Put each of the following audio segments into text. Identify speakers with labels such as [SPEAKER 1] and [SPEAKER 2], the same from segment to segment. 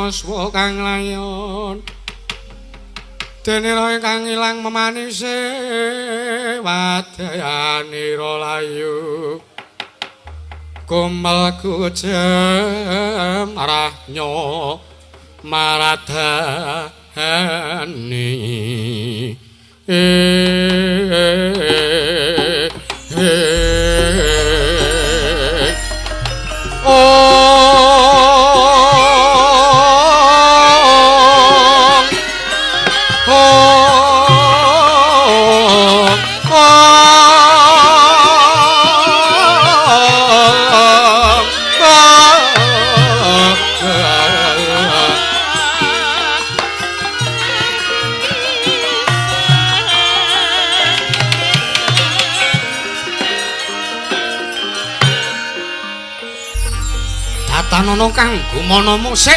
[SPEAKER 1] aswa kang layon dene roe kang ilang memanise wadayanira layu kumel kujem rahnyo maradani. Tatanono kang gumana musik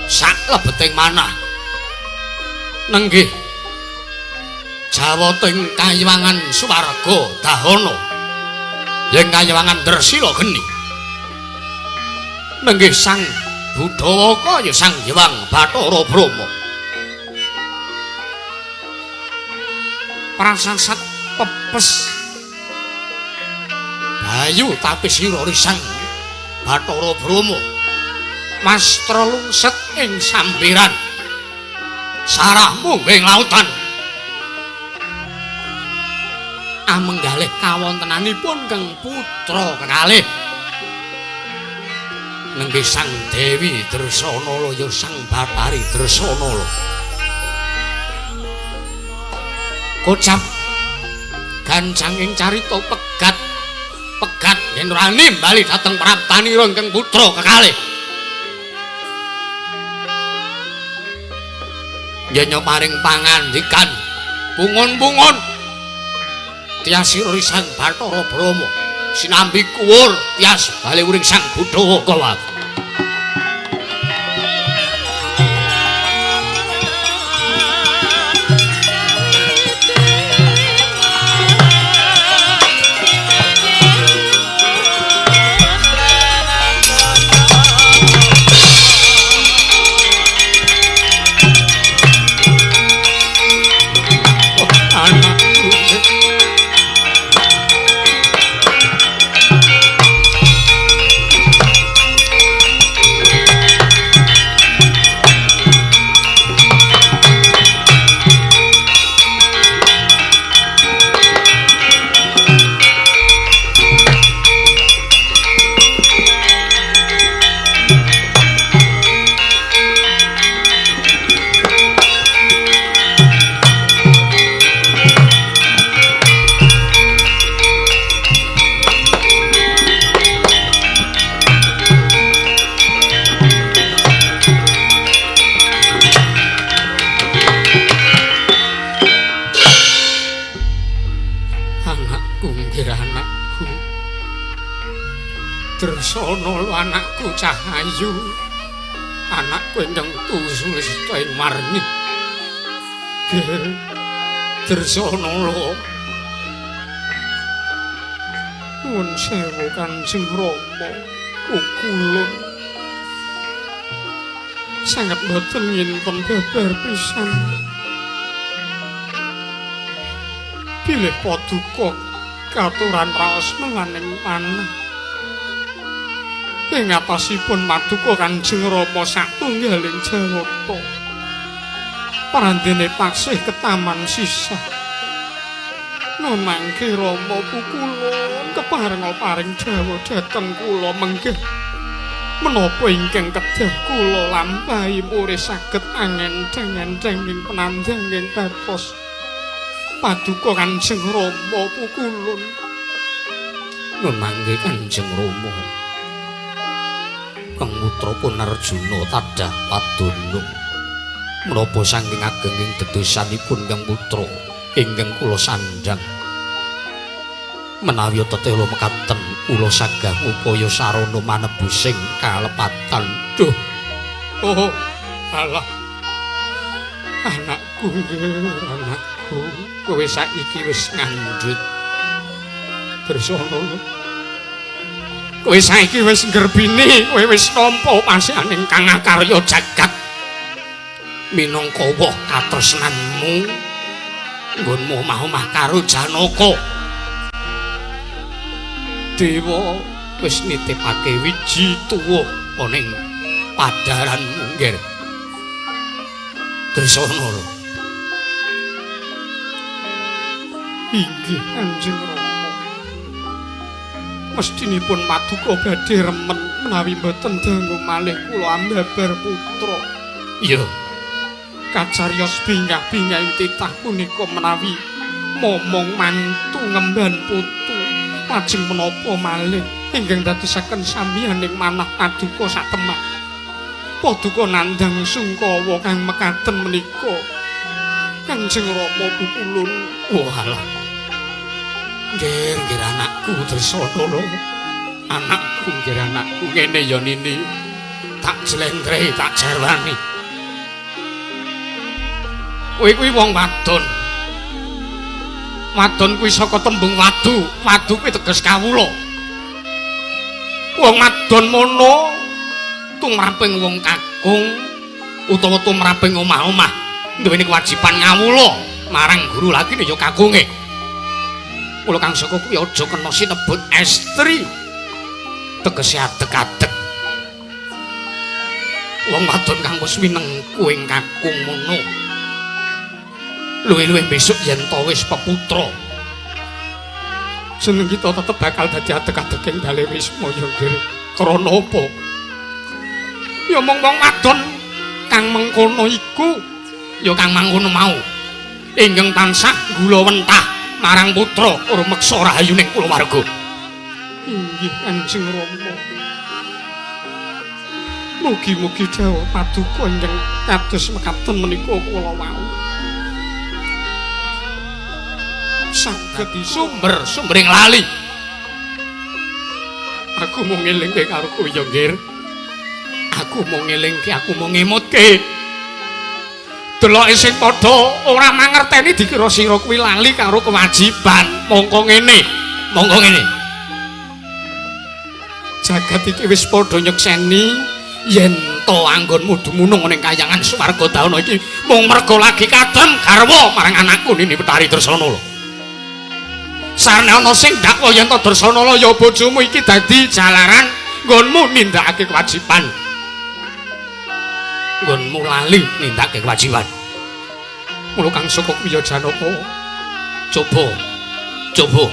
[SPEAKER 1] sak lebeting manah nenggih jawating kayiwangan swarga dahana yen kayiwangan Dresila geni nenggih Sang Budawaka ya Sang Hyang Bathara Brahma prasasat pepes Bayu tapi sira Sang Bathara Brahma wastra lungset ing sambiran sarahmu ing lautan amenggalih kawontenanipun kang putra kekalih nenggih Sang Dewi Dresanala ya Sang Bathari Dresanala kocap gancang ing carita pegat pegat yen rani bali dhateng praptanira ingkang putra kekalih yen paring pangandikan pungun-pungun tias sira Sang Bathara Brahma sinambi kuwur tias bali uring Sang Budawaka. Dresanala anakku Cahayu anakku ingkang tusulista ing marni Dresanala nuwun sewu Kanjeng Rama ukulun sanget boten nginten babar pisan bilih paduka katuran raos menganing manah ing atasipun maduka Kanjeng Rama satunggaling jawata parandene paksih ketaman sisah nun mangke Rama pukulun keparenga paring dawuh dhateng kula menggih menapa ingkang kedah kula lampahi murih saged angendheng-endheng ing penandhanging batos paduka Kanjeng Rama pukulun nun mangke Kanjeng Rama Kang putra pun Arjuna tadah padunung menapa saking agenging dedosanipun Kang putra ingkang kula sandhang menawi tetela mekaten kula sagah upaya sarana manebusing kalepatan. Duh, oh alah anakku anakku kowe saiki wis ngandhut Dresanala. Kowe saiki wis nggerbini, kowe wis nampa pasianing kang akarya jagat. Minangka woh katresnanmu nggonmu omah-omah karo Janaka. Dewa wis nitipake wiji tuwuh ana ing padaranmu, Ngger. Dresana lho.
[SPEAKER 2] Inggih Kanjeng Rama. Mestinipun paduka badhe remen menawi mboten dangu malih kula ambabar putra.
[SPEAKER 1] Iya.
[SPEAKER 2] Kacariyos bingah-bingah ing titah punika menawi momong mantu ngemban putu lajeng menapa malih ingkang dadosaken samiyaning manah paduka satemah. Paduka nandhang sungkawa kang mekaten menika. Kanjeng Rama pukulun.
[SPEAKER 1] Walah. Nggih, nggih anakku Dresana lho. Anakku nggih anakku ngene ya Nini. Tak jlentrehi, tak jarwani. Kowe kuwi wong wadon. Wadon kuwi saka tembung wadu. Wadu kuwi teges kawula. Wong wadon mono tumraping wong kakung utawa tumraping omah-omah duweni kewajiban ngawula marang guru lagine ya kakunge. Kula kang saka kuwi aja kena sinebut estri. Tegese adeg-adeg. Wong wadon kang wis winengku ing kakung mono. Luwih-luwih besok yen to wis peputra.
[SPEAKER 2] Jeneng kita tetep bakal dadi adeg-adeg ing bale Wisma ya nggih. Krana apa?
[SPEAKER 1] Ya mung wong wadon kang mengkono iku ya kang mangkono mau. Ingkang tansah gula wentah marang putra rumeksa rahayuning kulawarga.
[SPEAKER 2] Inggih Kanjeng Rama. Mugi-mugi dawuh paduka ingkang kados mekaten menika kula wau saged
[SPEAKER 1] sumber sumbering lali.
[SPEAKER 2] Aku mung ngelingke karo kowe ya nggih.
[SPEAKER 1] Aku mung ngelingke, aku mung ngemutke. Deloke sing padha ora mangerteni dikira sira kuwi lali karo kewajiban. Mongko ngene, mongko ngene. Jagat iki wis padha nyekseni yen to anggonmu dumunung ning kayangan swarga dawana iki mung merga lagi kadem garwa marang anakku Nini Betari Dresana lho. Sarene ana sing dakwa yen to Dresana lho ya bojomu iki dadi jalaran nggonmu nindakake kewajiban. Nggonmu lali nindakake kewajiban.
[SPEAKER 2] Mula kang saka kuwi ya Janaka.
[SPEAKER 1] Coba. Coba.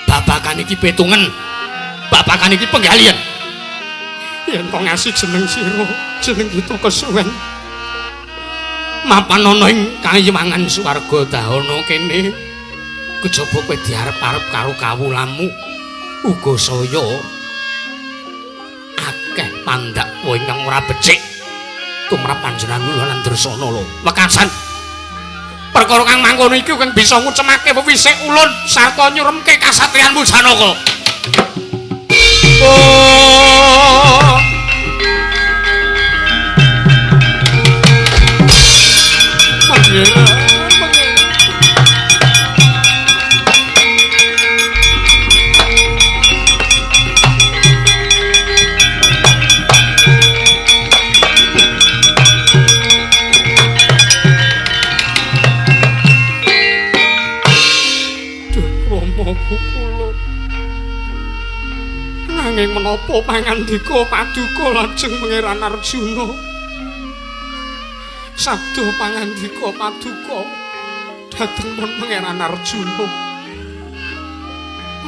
[SPEAKER 1] Babakan iki petungen. Babakan iki penggalian.
[SPEAKER 2] Yen to ngasih jeneng sira, jeneng kita kesuwen.
[SPEAKER 1] Mapan ana ing kayiwangan swarga dahana kene. Kejaba kowe diarep-arep karo kawulamu uga saya akeh pandakwa ingkang ora becik tumrap panjenengan lan Dresana lho. Wekasan perkara kang mangkono iki kang bisa ngucemake wewisik ulun sarta nyuremke kasatriyanmu Janaka.
[SPEAKER 2] Oh. Pangeran. Nanging menapa pangandika paduka lajeng Pangeran Arjuna? Sabda pangandika paduka dhateng pun Pangeran Arjuna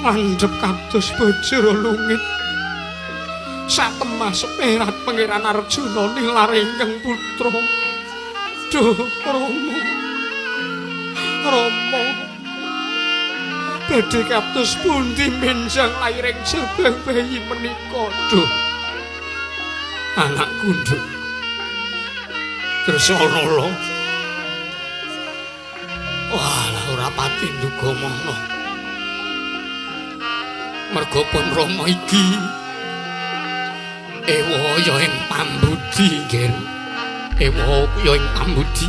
[SPEAKER 2] landhep kados bojor lungit. Satemah seperat Pangeran Arjuna nilar ingkang putra. Duh Rama, Rama, badhe kados pundi menjang lairing jabang bayi menika?
[SPEAKER 1] Duh anakku nduk Dresana lho. Walah ora pati nduga mono. Merga pun Rama iki ewa ya ing pambudi nggih. Ewa ya ing pambudi.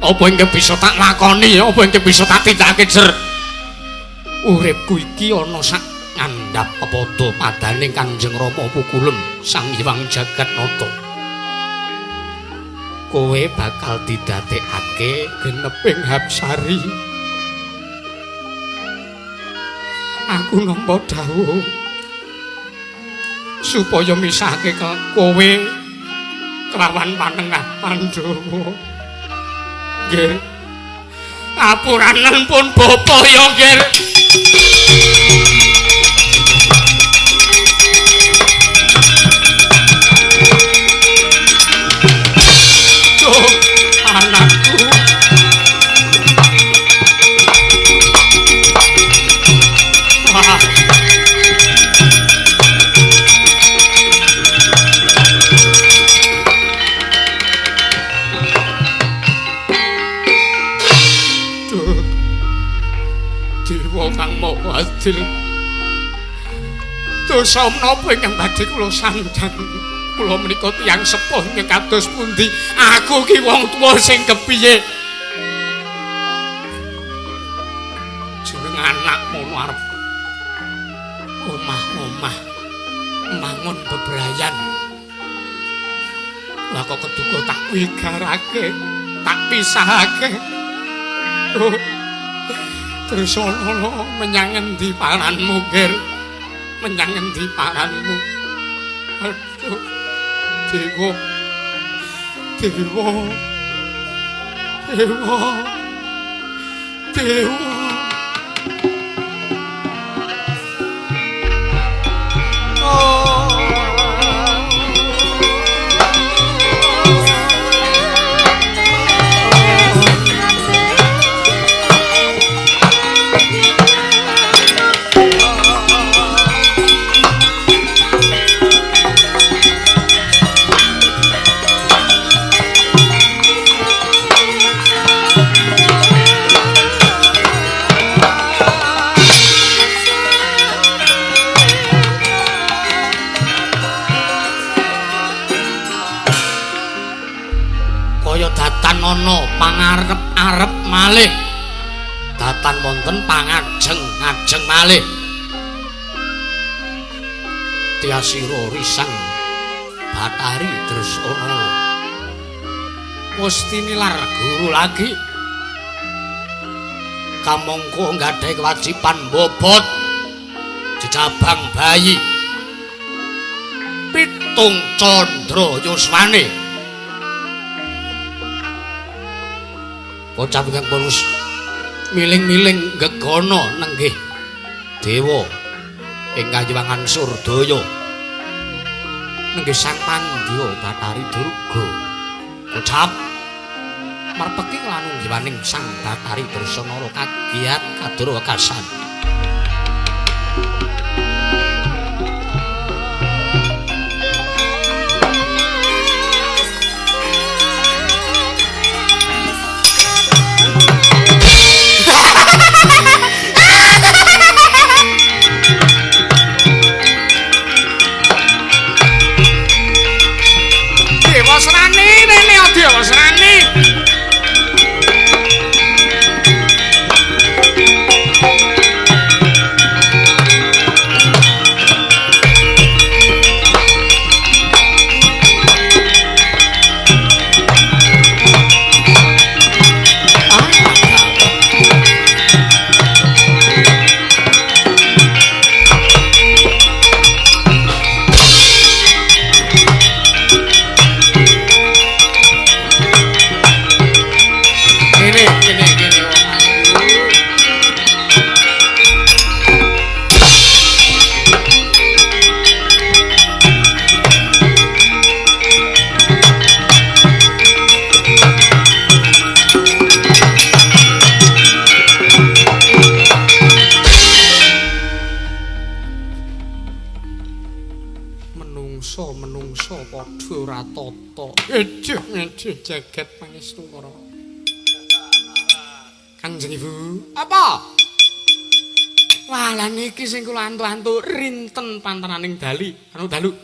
[SPEAKER 1] Apa ingkang bisa tak lakoni, apa ingkang bisa tak tindakake jer. Uripku iki ana sak ngandhap pepadha padaning Kanjeng Rama Pukulun Sang Hyang Jagatnata. Kowe bakal didadekake
[SPEAKER 2] geneping Hapsari. Aku nampa dawuh supaya misahke kowe kelawan panengah Pandhawa. Nggih.
[SPEAKER 1] Apuranen pun bapa ya, nggih.
[SPEAKER 2] Anakku. Wah. Duh. Dewa kang Maha Adil. Dosa menapa ingkang badhe kula sandhang? Kula menika tiyang sepuh ingkang kados pundi? Aku ki wong tuwa sing kepiye? Jeneng anak mono arep omah-omah mangun bebrayan. Lah kok keduga tak wigarake, tak pisahake. Oh. Terus ana menyang endi paranmu, Ger? Menyang endi paranmu? Aduh. Dewa. Dewa. Dewa. Dewa.
[SPEAKER 1] Ana pangarep-arep malih. Datan wonten pangajeng-ajeng malih. Tyasira risang Bathari Dresana. Wis tinilar guru lagi. Kamangka nggadhahi kewajiban mbobot jejabang bayi. Pitung candra yuswane. Bocah ingkang pun miling-miling gegana nenggih dewa ing kayuwangan Surdaya. Nenggih Sang Pandya Bathari Durga. Kocap merpeki lanunggiwaning Sang Bathari Dresanala kagiat kadura wekasan.
[SPEAKER 2] Dewa Srani. Menungso-menungso padha ora tata. Ejuh jagat pangestu para. Kanjeng Ibu, apa? Wah, lha niki sing kula antu-antu rinten pantananing dali, anu dalu.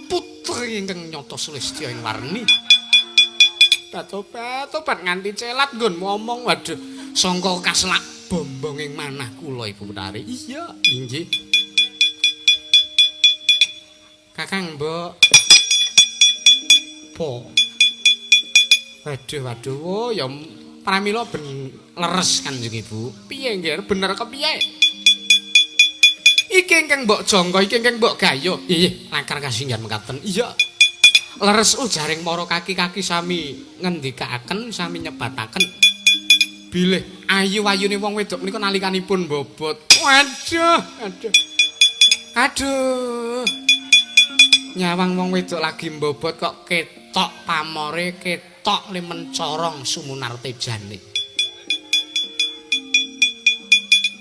[SPEAKER 2] Putri ingkang nyata sulistya ing warni. Tobat, tobat nganti celat nggon ngomong. Waduh, sangka kaselak bombong ing manah kula Ibu Betari. Iya, inggih. Kakang Mbok. Po. Waduh, waduh, oh, ya pramila ben leres Kanjeng Ibu. Piye nggih, bener kepiye? Iki ingkang mbok jangka, iki ingkang mbok gayuh. Nggih, lakar kasinggihan mekaten. Iya. Leres ujaring para kaki-kaki sami ngendikaaken, sami nyebataken bilih ayu-ayune wong wedok menika nalikanipun bobot. Waduh, aduh. Aduh. Nyawang wong wedok lagi mbobot kok ketok pamore, ketok le mencorong sumunartejane.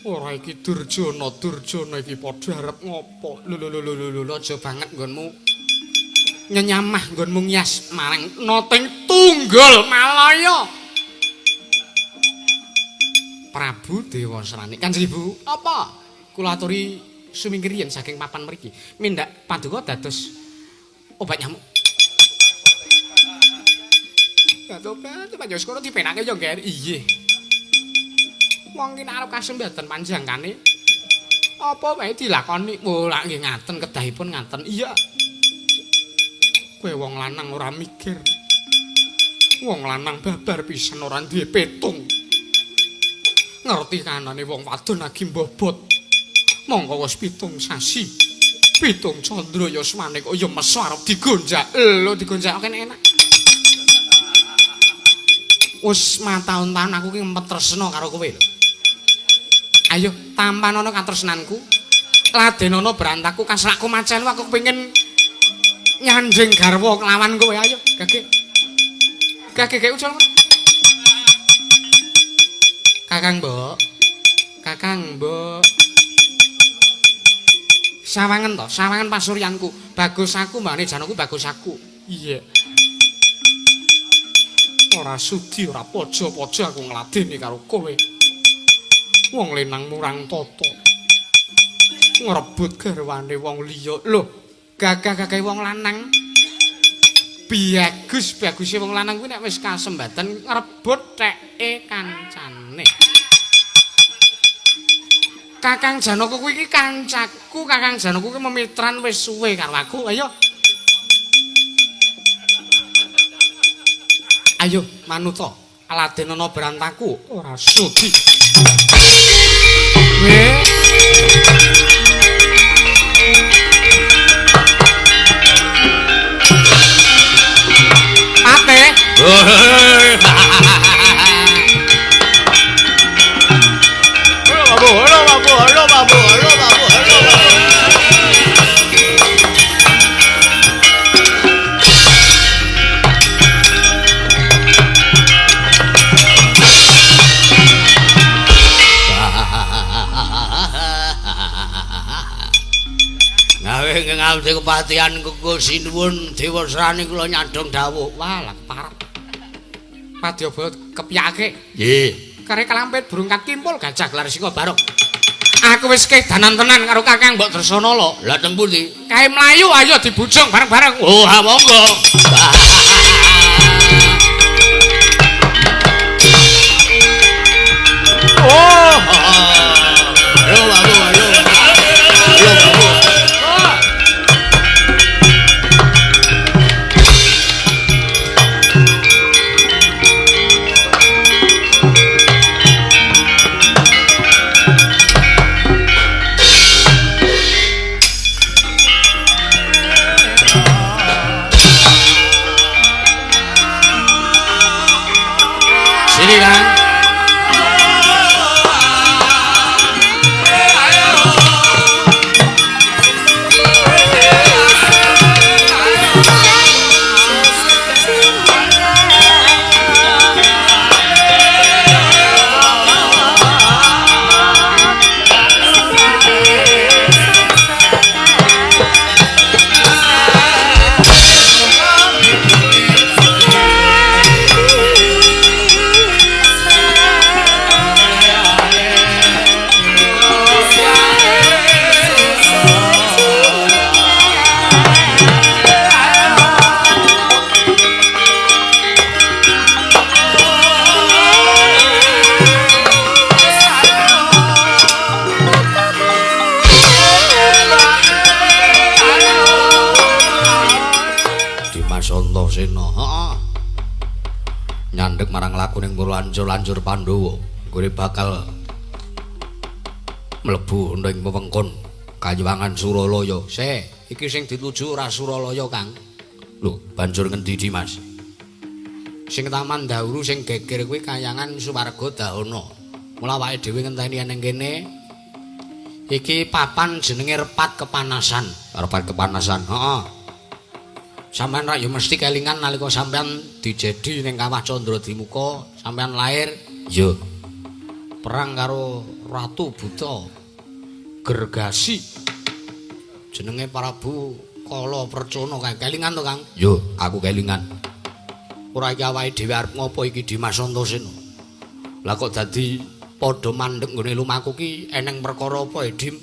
[SPEAKER 2] Ora iki Durjana, Durjana iki padha arep ngopo? Lho lho lho lho lho, aja banget nggonmu nyenyamah nggonmu ngias marang noting tunggul Malaya. Prabu Dewasrani. Kanjeng Ibu, apa? Kula aturi sumingkir yen saking papan mriki. Mindak paduka dados obat nyamuk. Obat ya sekono dipenake ya, Ngger. Iya. Wong ki nek arep kasembatan panjangkane apa wae dilakoni. Oh, lak nggih ngaten kedahipun ngaten. Iya. Kowe wong lanang ora mikir. Wong lanang babar pisan ora duwe petung. Ngerti kanane wong wadon lagi mbobot. Mongko wis 7 sasi. 7 candra yasmane kok ya meso arep digonjak. Lho digonjak kene enak. Wis mataun-taun aku ki ngempet tresna karo kowe lho. Ayo tampanono katresnanku. Ladenono berantaku kaslakku macelu aku kepengin nyanding garwa kelawan kowe. Ayo gage. Gage gage ucul. Kakang Mbok. Kakang Mbok. Sawangen to, sawangen pasuryanku. Bagus aku mbane janoku bagus aku. Iya. Ora sudi ora pojo-pojo aku ngladeni karo kowe. Wong lenang murang tata. Ngrebut garwane wong liya. Lho, gagah-gagahe wong lanang. Bagus, baguse wong lanang kuwi nek wis kasembaten ngrebut theke kancane. Kakang Janaka kuwi iki kancaku, Kakang Janaka kuwi memitran wis suwe karo aku. Ayo. Ayo manuta, ladenono berantaku ora sudi. Weh. Pate.
[SPEAKER 3] Halo, halo, halo, halo, halo, halo. Gawe ngawdi kepatihan kuku sinuwun Dewasrani kula nyandhong dawuh.
[SPEAKER 2] Wah, lak parah. Padyabaya kepiyake.
[SPEAKER 1] Nggih.
[SPEAKER 2] Kare kalampit burung katimpul gajah gelar singa barok. Aku wis kedanan tenan karo Kakang Mbok Dresana lho.
[SPEAKER 1] Lah teng pundi?
[SPEAKER 2] Kae mlayu ayo dibujung bareng-bareng.
[SPEAKER 1] Oh, ha monggo. Oh. Halo, halo, halo. Halo, halo.
[SPEAKER 2] Sini, Kang.
[SPEAKER 3] Dimas Antasena. Heeh. Nyandhek marang lakuning para lanjur Pandhawa, nggone bakal mlebu ning wewengkon Kayuwangan Suralaya.
[SPEAKER 2] Se, iki sing dituju ora Suralaya, Kang.
[SPEAKER 3] Lho, banjur ngendi Dimas?
[SPEAKER 2] Sing Taman Dauru sing geger kuwi Kayangan Swarga Dahana. Mula awake dhewe ngenteni ning kene. Iki papan jenenge Repat Kepanasan.
[SPEAKER 3] Repat Kepanasan.
[SPEAKER 2] Heeh. Sampeyan rak ya mesti kelingan nalika sampeyan dijedi ning Kawah Candradimuka, sampeyan lair.
[SPEAKER 3] Iya.
[SPEAKER 2] Perang karo Ratu Buta Gergasi. Jenenge Prabu Kala Percana kae. Kelingan to, Kang?
[SPEAKER 3] Yo, aku kelingan.
[SPEAKER 2] Ora iki awake dhewe arep ngopo iki Dimas Antasena? Lah kok dadi padha mandeg nggone lumaku ki eneng perkara apa, Dim?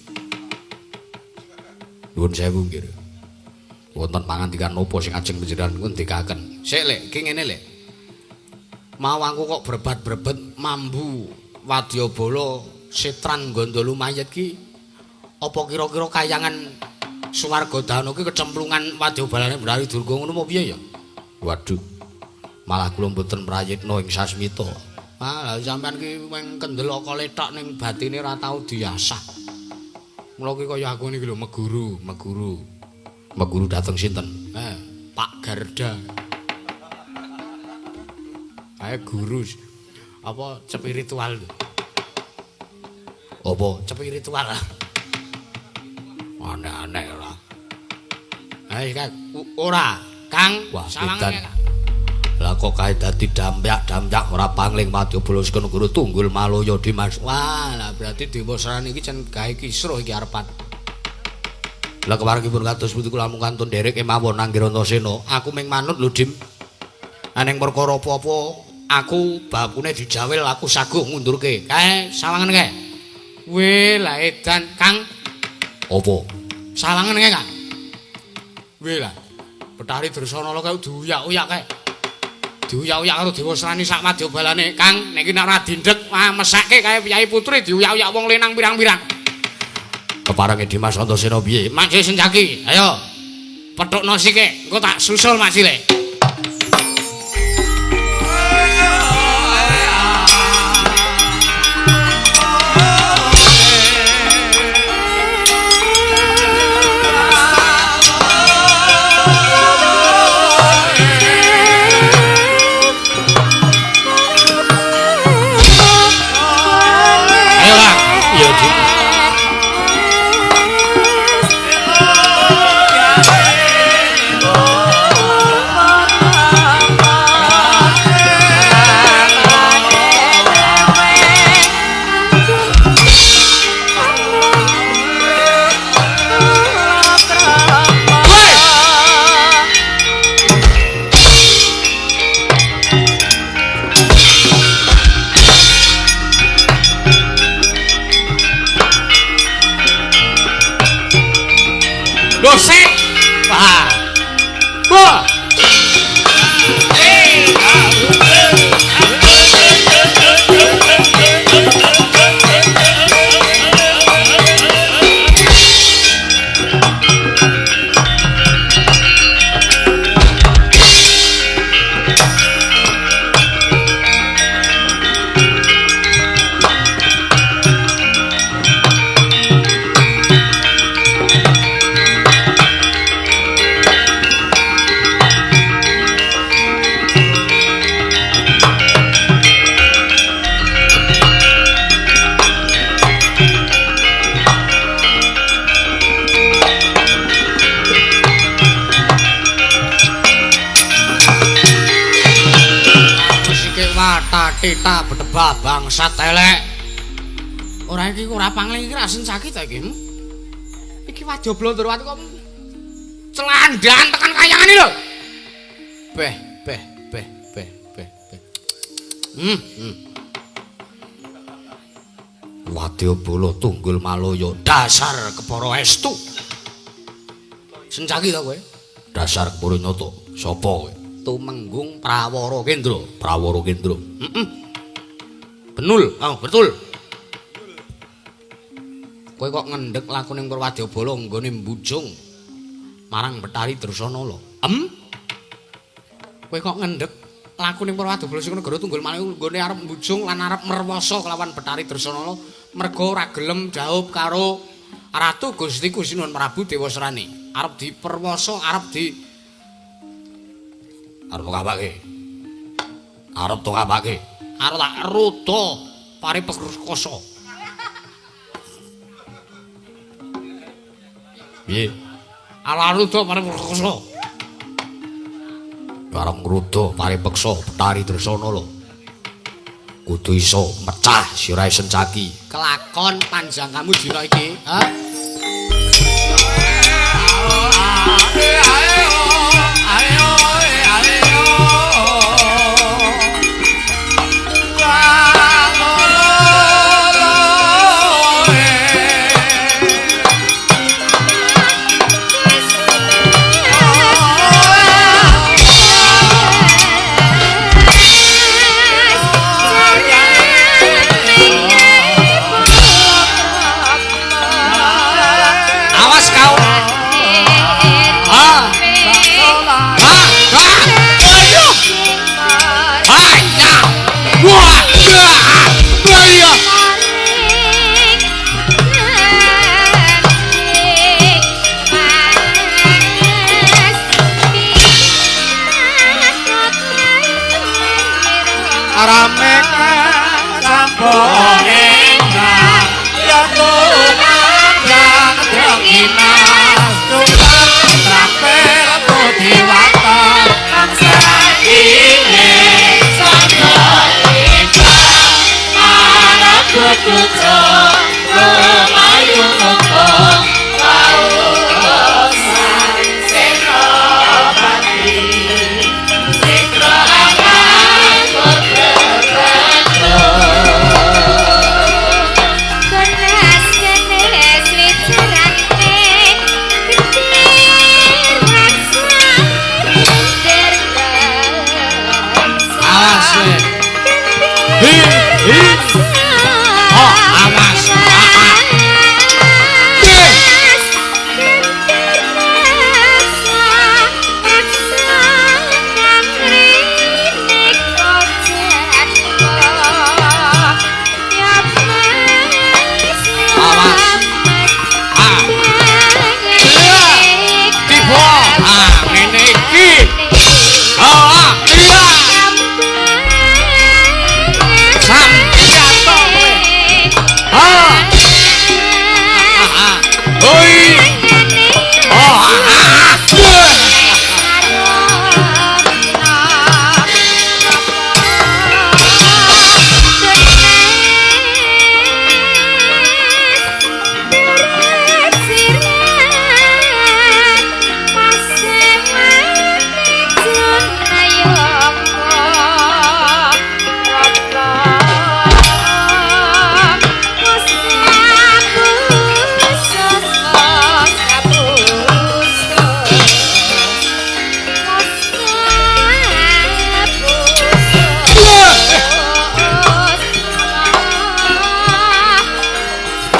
[SPEAKER 3] Nuwun sewu nggih. Wonten pangandikan napa sing ajeng panjenengan ngendikaken?
[SPEAKER 2] Sik, Lek, iki ngene, Lek. Mau aku kok brebat-brebet mambu wadyabala setran gondol mayit ki apa kira-kira kayangan Swarga Dana ki kecemplungan wadyabalane Bathari Durga ngono apa piye ya?
[SPEAKER 3] Waduh. Malah kula mboten prayitna ing sasmita.
[SPEAKER 2] Ah, lha sampean ki wong kendel akale tok ning batine ora tau diasah. Mula ki kaya aku niki lho meguru, meguru.
[SPEAKER 3] Meguru dateng sinten?
[SPEAKER 2] Pak Garda. Kae guru apa spiritual lho.
[SPEAKER 3] Apa
[SPEAKER 2] spiritual?
[SPEAKER 3] Aneh-aneh ora.
[SPEAKER 2] Ayo Kang, ora, Kang.
[SPEAKER 3] Wah, edan. Lah kok kae dadi damyak-damyak ora pangling wadyabala saka negara Tunggul Malaya Dimas.
[SPEAKER 2] Wah, lah berarti Dewasrani iki cen gawe kisruh iki arepan.
[SPEAKER 3] Lah keparengipun kados pundi kula namung kantun nderek kemawon Anggir Antasena.
[SPEAKER 2] Aku ming manut lho, Dim. Aneng perkara apa-apa aku bakune dijawil aku saguh ngundurke. Kae sawangen kae. Weh, lah edan, Kang.
[SPEAKER 3] Apa?
[SPEAKER 2] Sawangen kae, Kang. Weh lah. Bathari Dursana kae diuyak-uyak kae. Diuyak-uyak karo Dewasrani sak madyabalane, Kang. Nek iki nek ora dindhek, wah mesake kae Kyai Putri diuyak-uyak wong lenang pirang-pirang.
[SPEAKER 3] Keparenge Dimas Antasena piye?
[SPEAKER 2] Mak Senjaki, ayo. Pethukno sike, engko tak susul Mak Sile. Ayo, Kang.
[SPEAKER 3] Iya, Dik.
[SPEAKER 2] Lho sik. Wah. Wah. Tita bedebah bangsat elek. Ora iki ora pangling iki rasen sakit ta iki. Iki wajo blondorwati kok celandan tekan kayangan iki lho. Beh, beh, beh, beh, beh, beh.
[SPEAKER 3] Wadyabala Tunggul Malaya
[SPEAKER 2] dasar kepara estu. Sencaki ta kowe?
[SPEAKER 3] Dasar kepara nyata. Sapa kowe?
[SPEAKER 2] Tumenggung Prawara Kendra.
[SPEAKER 3] Prawara Kendra.
[SPEAKER 2] Heeh. Benul, oh betul. Kowe kok ngendhek lakuning Purwadyabala nggone mbujung marang Bathari Dursana lho. Em? Kowe kok ngendhek laku ning Purwadobala Sukanegara Tunggul Malaya nggone arep mbujung lan arep merwasa kelawan Bathari Dresanala merga ora gelem jaup karo Ratu Gusti Sinuhun Prabu Dewasrani. Arep diperwasa, arep di
[SPEAKER 3] arep ngapake? Arep to ngapake?
[SPEAKER 2] Arep tak ruda paripekosa.
[SPEAKER 3] Piye?
[SPEAKER 2] Arep ruda paripekosa.
[SPEAKER 3] Arep ngruda paripeksa Bathari Dresanala. Kudu iso mecah sirahe Sencaki.
[SPEAKER 2] Kelakon panjang kamu dina iki, ha? Awas kau. Ah. Ah. Ah. Ayo. Ayo. Wah. Ayo.
[SPEAKER 1] Rame sampun ingkang ya tumandang drenginas tulang trapel budiwata bangsa ini sampun ingkang marang putra lumayu muka kautosan senopati Sitra akan
[SPEAKER 2] Awas kowe. Hi hi. Oh, awas. Ah, ah. Awas. Ah. Iya. Tiba. Ah, ngene iki. Ah, iya. Sampeyan to kowe. Ah. Ah, ah. Hoi. Oh, ah, ah.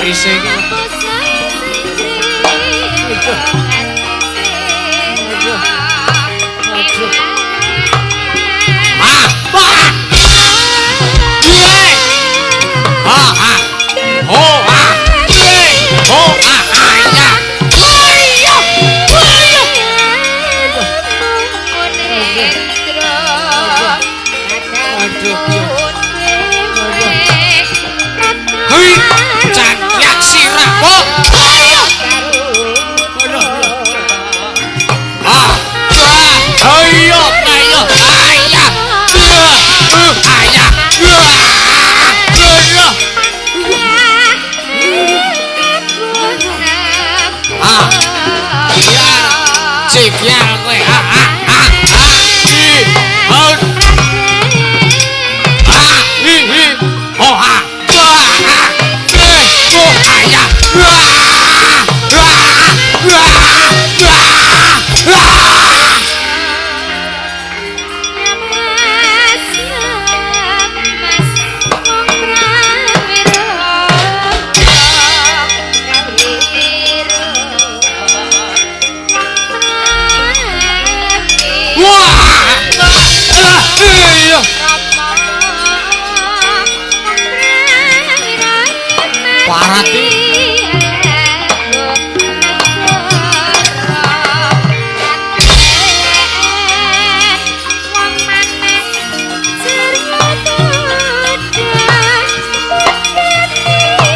[SPEAKER 2] Rise iki. Ah, wah. Iya. Ah, ah. Oh, ah. Iya. Oh, ah, ah, ya. Iya. Iya. Aduh. Hui, cakyak sirah. Iya. Parat iki.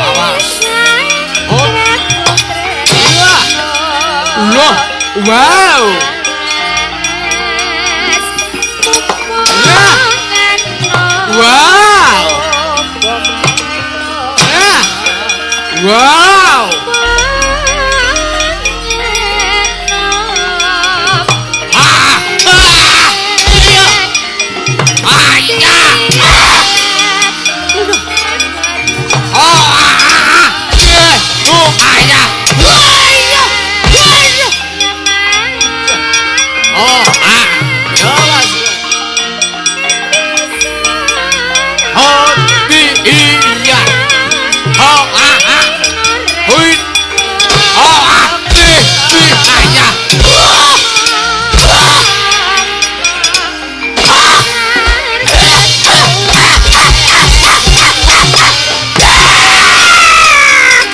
[SPEAKER 2] Awas. Oh. Loh, wow. Wow. Wow. Ah, ah, iya. Ah, iya. Oh, ah, ah, iya. Oh, ah, iya. Iya. Iya. Oh, ah. Ya, Mas. Oh, iya. Oh, ah, ah. Hui. Oh, ah, I, ah, ya.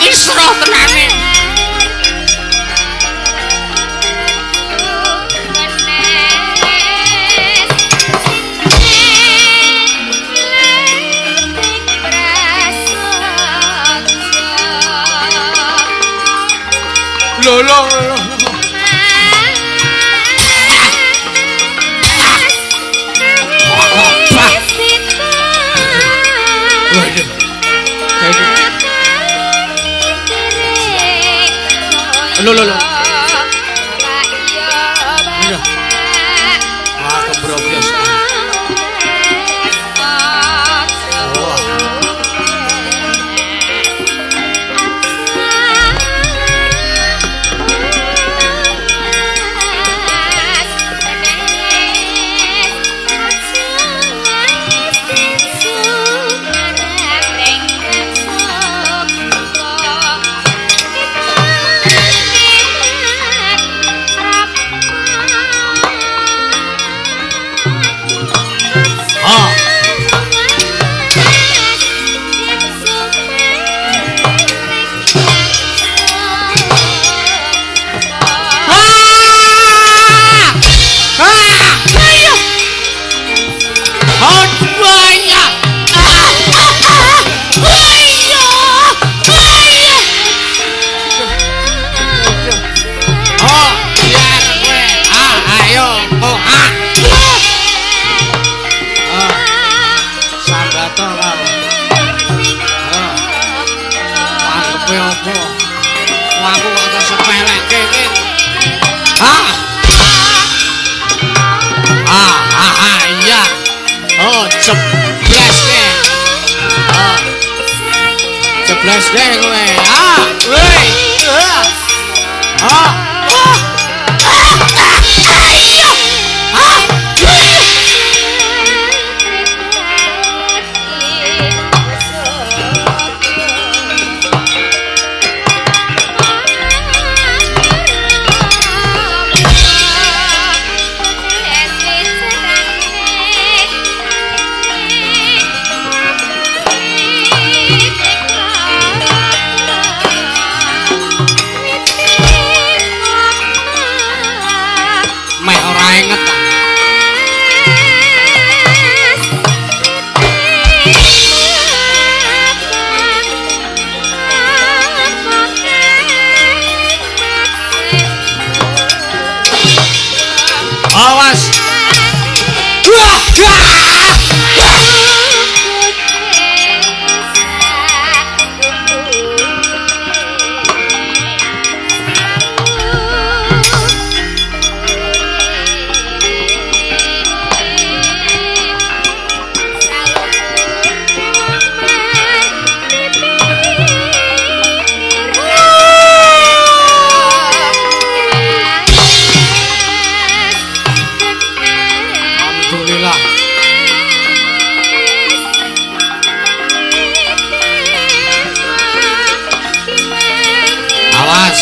[SPEAKER 2] Kisruh tenane. Lho, lho, lho. Waduh. Lho, lho, lho. Wah, kebrobyos. Wah. Ah. Ah! Ah! Ayo. Aduh, ya. Ah! Ah! Ayo. Ayo. Oh, biar kowe. Ah, ayo. Oh, ah. Ah. Sambato karo. Ah. Panggepe apa? Wah, aku kok tersepelekke iki. Ah. Ah, ah, ah, iya. Oh, jebres ke. Ah. Jebres ke kowe. Ah, woi. Ah. Ah. Ah. Ah, iya. Ah. Meh ora inget ta. Awas. Wah, wah. Alhamdulillah. Awas.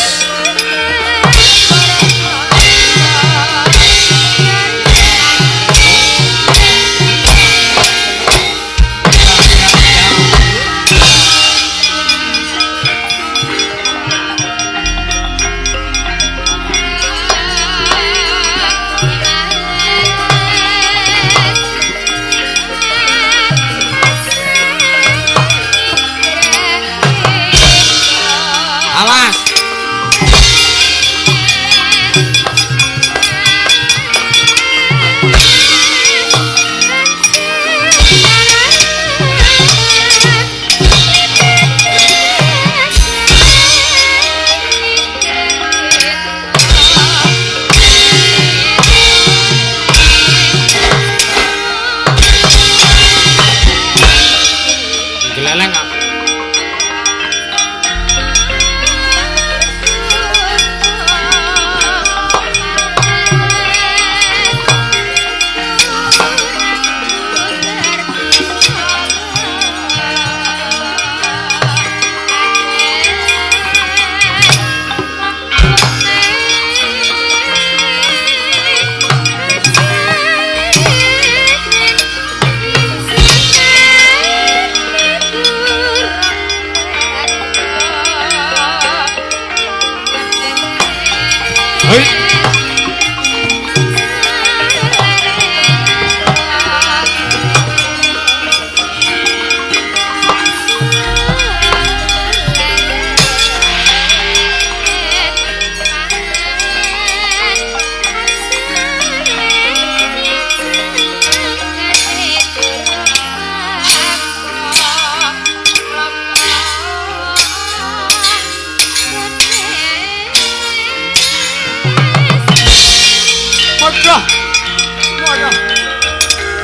[SPEAKER 2] Moyo.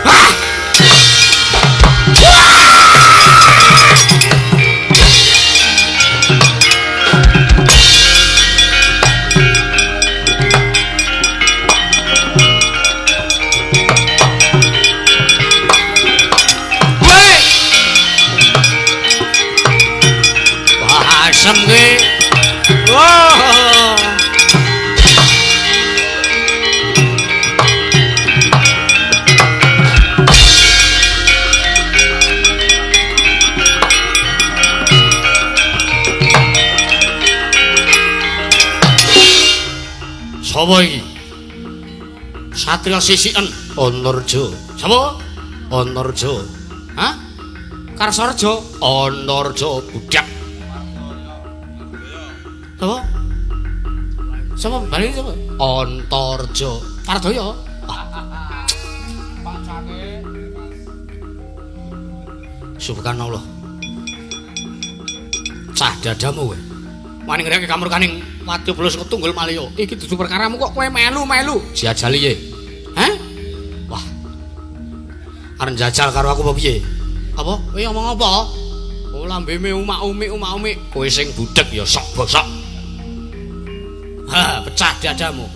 [SPEAKER 1] Hah! Woi! Wah, asem ki. Wah. Sapa iki? Satria sisiken Antarja. Sapa? Antarja. Hah? Karsarja. Antarja budak. Sapa? Sapa? Bali sapa? Antarja. Pardaya. Subhanallah. Cah dadamu kowe. Wani ngreke kamurkaning Wadya Bulus Tunggul Malaya.
[SPEAKER 2] Iki dudu perkaramu kok kowe melu-melu.
[SPEAKER 1] Jajali ye.
[SPEAKER 2] Hah?
[SPEAKER 1] Wah. Arep njajal karo aku apa piye?
[SPEAKER 2] Apa? Kowe ngomong apa? Oh, lambeme umak-umik umak-umik.
[SPEAKER 1] Kowe sing budhek ya sok bosok.
[SPEAKER 2] Ha, pecah dadamu.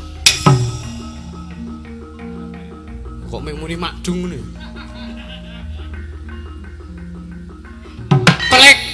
[SPEAKER 2] Kok mung muni makdung ngene. Telek.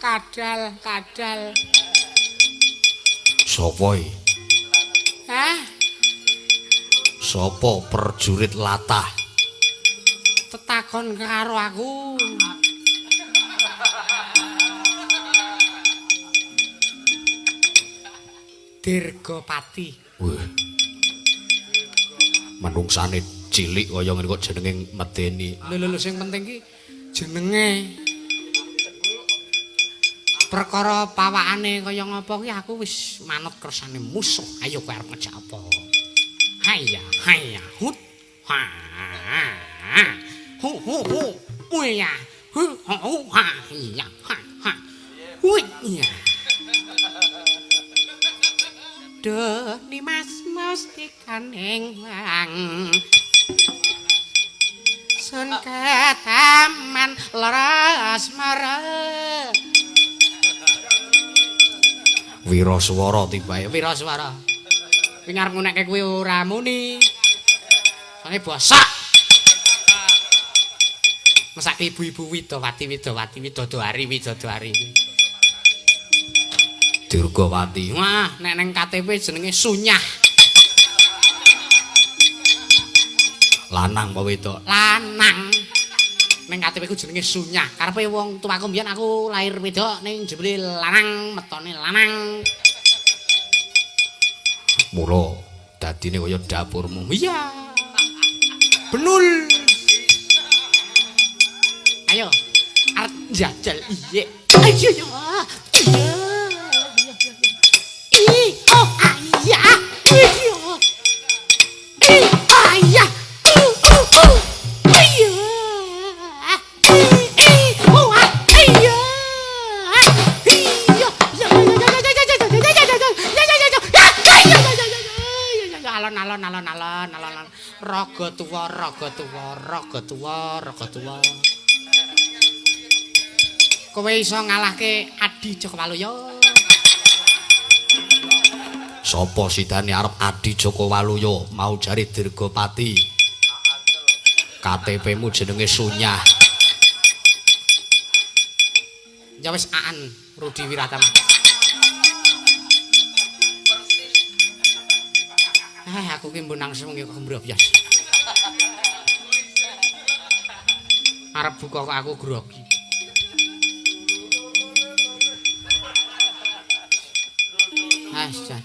[SPEAKER 2] Kadal, kadal.
[SPEAKER 1] Sopo iki?
[SPEAKER 2] Hah?
[SPEAKER 1] Sopo perjurit latah?
[SPEAKER 2] Tetakon karo aku. Dirgopati.
[SPEAKER 1] Wih. Menungsane cilik kaya ngene kok jenenge medeni.
[SPEAKER 2] Lho lho sing penting ki jenenge. Perkara pawakane kaya ngapa ki aku wis manut kersane musuh. Ayo kowe arep ngejak apa? Hayya hayya hut. Ha. Hu hu hu. Uya. Hu hu ha ya ha ha. Uya. Duh nimas mustikaning wang. Sun ketaman leras mara.
[SPEAKER 1] Wiraswara tibae,
[SPEAKER 2] wiraswara. Kuwi ngarep ngunekke kuwi ora muni. Sone bosok. Mesake ibu-ibu widowati widowati widodoari widodoari.
[SPEAKER 1] Durgawati.
[SPEAKER 2] Wah, nek neng KTP jenenge Sunyah.
[SPEAKER 1] Lanang apa wedok?
[SPEAKER 2] Lanang. Neng KTP ku jenenge Sunyah. Karepe wong tuaku mbiyen aku lahir wedok ning jebule lanang, metone lanang.
[SPEAKER 1] Mula dadine kaya dapurmu.
[SPEAKER 2] Iya. Benul. Ayo, arep njajal iye. Ayo ya. Iya. I oh ayah. Iya. I ayah. U u u. Iya. I oh ayah. Iya. Ya ya ya ya ya ya ya ya ya ya ya ya. Alon alon alon alon alon. Raga tuwa, raga tuwa, raga tuwa, raga tuwa. Kowe iso ngalahke Adi Joko Waluyo?
[SPEAKER 3] Sapa sidane arep Adi Joko Waluyo mau jare Dirgapati? KTP-mu jenenge Sunyah.
[SPEAKER 2] Ya wis Aan Rudi Wiratama. Aku ki mbok nang sewengi kok kembrobyos. Arep buka kok aku grogi. Ah, jan.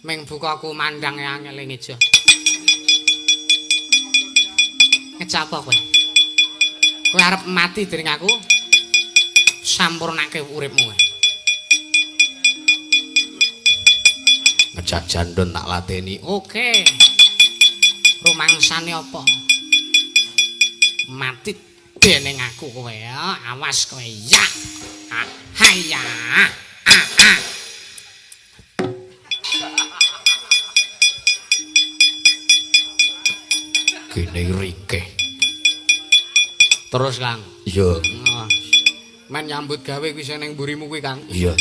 [SPEAKER 2] Ming buka aku mandang angel ngejo. Ngecap apa kowe? Kowe arep mati dening aku? Sampurnake uripmu.
[SPEAKER 3] Ngejak jandon tak lateni.
[SPEAKER 2] Oke. Rumangsane apa? Mati dening aku kowe ya. Awas kowe ya. Ah, hayya. Ah, ah.
[SPEAKER 3] Gene rikeh.
[SPEAKER 2] Terus Kang.
[SPEAKER 3] Iya.
[SPEAKER 2] Men nyambut gawe kuwi sing ning mburimu kuwi Kang.
[SPEAKER 3] Iya.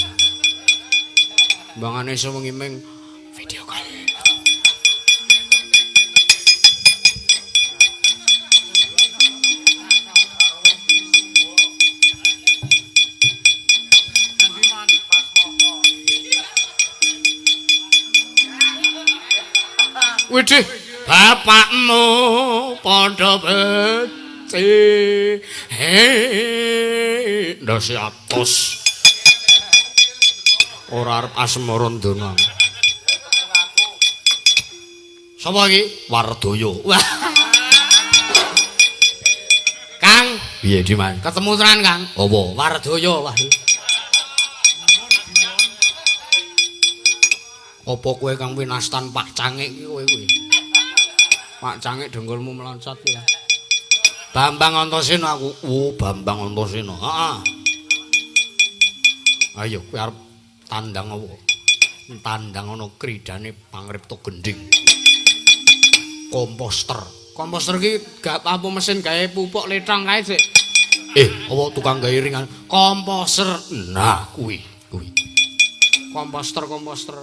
[SPEAKER 2] Mbangane sewengi ming video call. Widih, bapakmu padha becik. He,
[SPEAKER 3] ndase atos. Ora arep asmara ndonga.
[SPEAKER 2] Sapa iki?
[SPEAKER 3] Wardaya.
[SPEAKER 2] Wah. Kang,
[SPEAKER 3] piye Diman?
[SPEAKER 2] Ketemu tenan, Kang.
[SPEAKER 3] Apa?
[SPEAKER 2] Wardaya, wah. Apa kowe Kang winastan Pak Cangik iki kowe kuwi? Pak Cangik dengkulmu meloncat ya. Bambang Antasena aku.
[SPEAKER 3] Oh, Bambang Antasena.
[SPEAKER 2] Heeh.
[SPEAKER 3] Ayo kowe arep tandang apa? Tandang ana kridane pangripta gendhing. Komposter.
[SPEAKER 2] Komposter iki gak apa mesin gawe pupuk letong kae sik.
[SPEAKER 3] Apa tukang gawe ringan?
[SPEAKER 2] Komposter.
[SPEAKER 3] Nah, kuwi, kuwi.
[SPEAKER 2] Komposter, komposter.